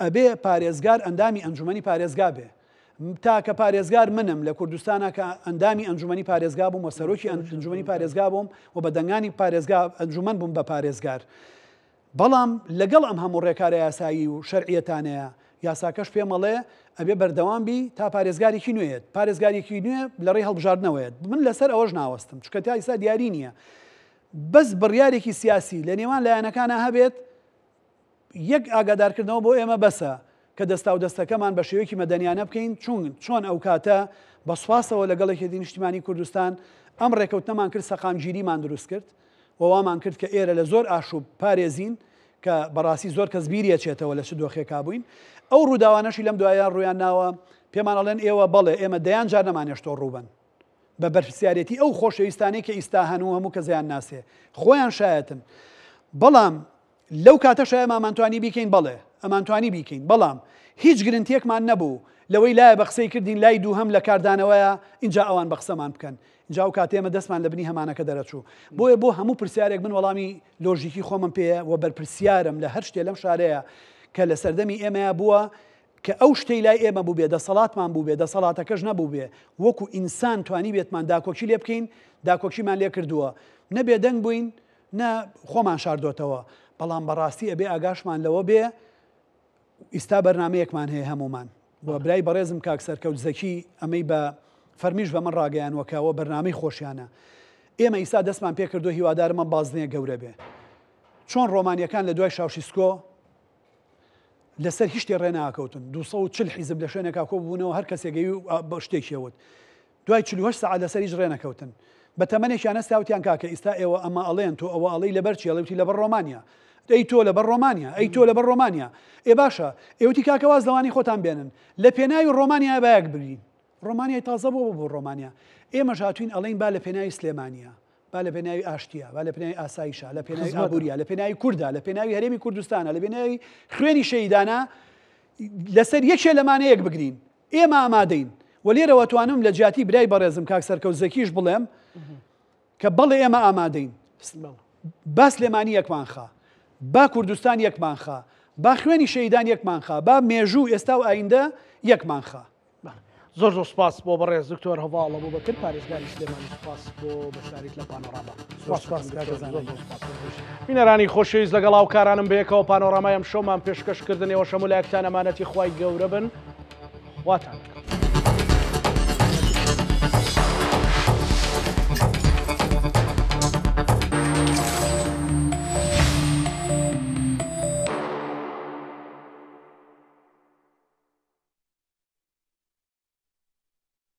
B: ئەبێ پارێزگار ئەندامی ئەنجومەنی پارێزگا بێ تاکە پارێزگار منم لە کوردستانە کە ئەندامی ئەنجومەنی پارێزگا بووم و سەرۆکی ئەنجومەنی پارێزگا بووم و بە دەنگانی پارێزگا ئەنجومەن بووم بە پارێزگار بەڵام لەگەڵ ئەم هەموو ڕێکارە یاسایی و شەرعیەتانەیە یاساکەش پێمەڵێ ئەبێ بەردەوام بی تا پارێزگارێکی نوێیەت پارێزگارێکی نوێ لە ڕێی هەڵبژاردنەوەیەت من لەسەر ئەوەش ناوەستم چونکە تا ئیستا دیاری نییە بەس بڕیارێکی سیاسی لە نێوان لایەنەکانا هەبێت، یەک ئاگادارکردنەوە بۆ ئێمە بەسە کە دەستاودەستەکەمان بە شێوەیەکی مەدەنیانە بکەین، چون چۆن ئەوکاتە بە سوپاسەوە لەگەڵ یەکێتی نیشتیمانی کوردستان ئەم ڕێکەوتنەمان کرد سەقامگیریمان دروست کرد و وامان کرد کە ئێرە لە زۆر ئاشوب پارێزین کە بەڕاستی زۆر کەس بیری ئەچێتەوە لە چ دۆخێکا بووین. ئەو ڕووداوانەشی لەم دوایە ڕوویان ناوە پێمان ئەڵێن ئێوە بەڵێ ئێمە دەیان جار نەمانێشتۆ ڕووبەن. بە بەرپرسیارێتی ئەو خۆشەویستانەی کە ئیستا هەن و هەموو کەس ئەیانناسێ خۆیان شایەتن بەڵام لەو کاتەشا ئێمە ئەمانتوانی بیکەین بەڵێ ئەمانتوانی بیکەین بەڵام هیچ گرنتیەکمان نەبوو لەوەی لایە بە قسەی کردین لای دووهەم لە کاردانەوەیە ئینجا ئەوان بە قسەمان بکەن ئینجا ئەو کاتە ئێمە دەستمان لە بنی هەمانەکە دەرەچوو بۆیە بۆ هەموو پرسیارێک من وەڵامی لۆژیکی خۆمم پێیە و بەرپرسیارم لە هەر شتێ لەم شارەیە کە لە سەردەمی ئێمەیا بووە کە ئەو شتەی لای ئێمە بووبێ دەسەڵاتمان بووبێ دەسەڵاتەکەش نەبووبێ وەکو ئینسان توانیبێتمان داکۆکی لێ بکەین داکۆکیمان لێ کردووە نە بێدەنگ بووین نە خۆمان شاردۆتەوە بەڵام بەڕاستی ئەبێ ئاگاشمان لەوە بێ ئیستا بەرنمەیەکمان هەیە هەمومان و برای بەڕێزم کاک سەرکەوت زەکی ئەمەی بە فەرمیش بە من ڕاگەیانوە کە ئەوە بەرنامەی خۆشیانە ئێمە ئیستا دەستمان پێکردو هیوادارم ئەم بازنەیە گەورە بێ چۆن ڕۆمانیەکان لە دوای شاوشیسکۆ لەسەر هیچ شتێ ڕێناکەوتن 240 حیزب لە شوێنێکا کۆ بوونەوە هەر کەسێک گەی بە شتێکی وت دوای 48 سەعات لەسەر هیچ ڕێنەکەوتن بە تەمەنێکیان هەستا وتیان کاکە ئیستا ئێوە ئەمە ئەڵێن تۆ ئەوە ئەڵێی لەبەر چی ئەڵێ وتی لەبەر ڕۆمانیا ئەی تۆ لەبەر ڕۆمانیا ئەی تۆ لەبەر ڕۆمانیا ئێ باشە ئێوتی کاکە واز لەوانی خۆتان بێنن لە پێناوی ڕۆمانیا با یەک ببین. ڕۆمانیای تازە بۆ بۆ ڕۆمانیا. ئێمەش هاتوین ئەڵێین با لە پێناوی سلێمانیا، با لە پێناوی ئاشتیا، با لە پێناوی ئاسایشا، لە پێناوی ئابووریا، لە پێناوی کوردا، لە پێناوی هەرێمی کوردستانە، لە پێناوی خوێنی شەهیدانە لەسەر یەکێ لەمانە یەک بگرین. ئێمە ئامادەین. و لێرەوە توانم لە جیاتی برای بەڕێزم کاک سەرکەوت زەکیش بڵێم کە بەڵێ ئێمە ئامادەین. با سلێمانی یەکمان خا، با کوردستان یەکمان خا، با خوێنی شەهیدان یەکمان خا، با مێژوو ئێستا و ئایندە یەکمان خا.
A: زۆر زۆر سپاس بۆ بەڕێز دکتۆر هەڤاڵ ئەبوبەکر پارێزگاری سلێمانی سپاس بۆ بەشداریت لە پانۆراما.
B: زۆر سپاس کاکە زانای.
A: بینەرانی خۆشەویست لەگەڵ هاوکارانم بەیەکەوە پانۆرامای ئەمشەومان پێشکەش کردن ئێوەش هەموو لایەکتان ئەمانەتی خوای گەورە بن خواتان لەگەڵ.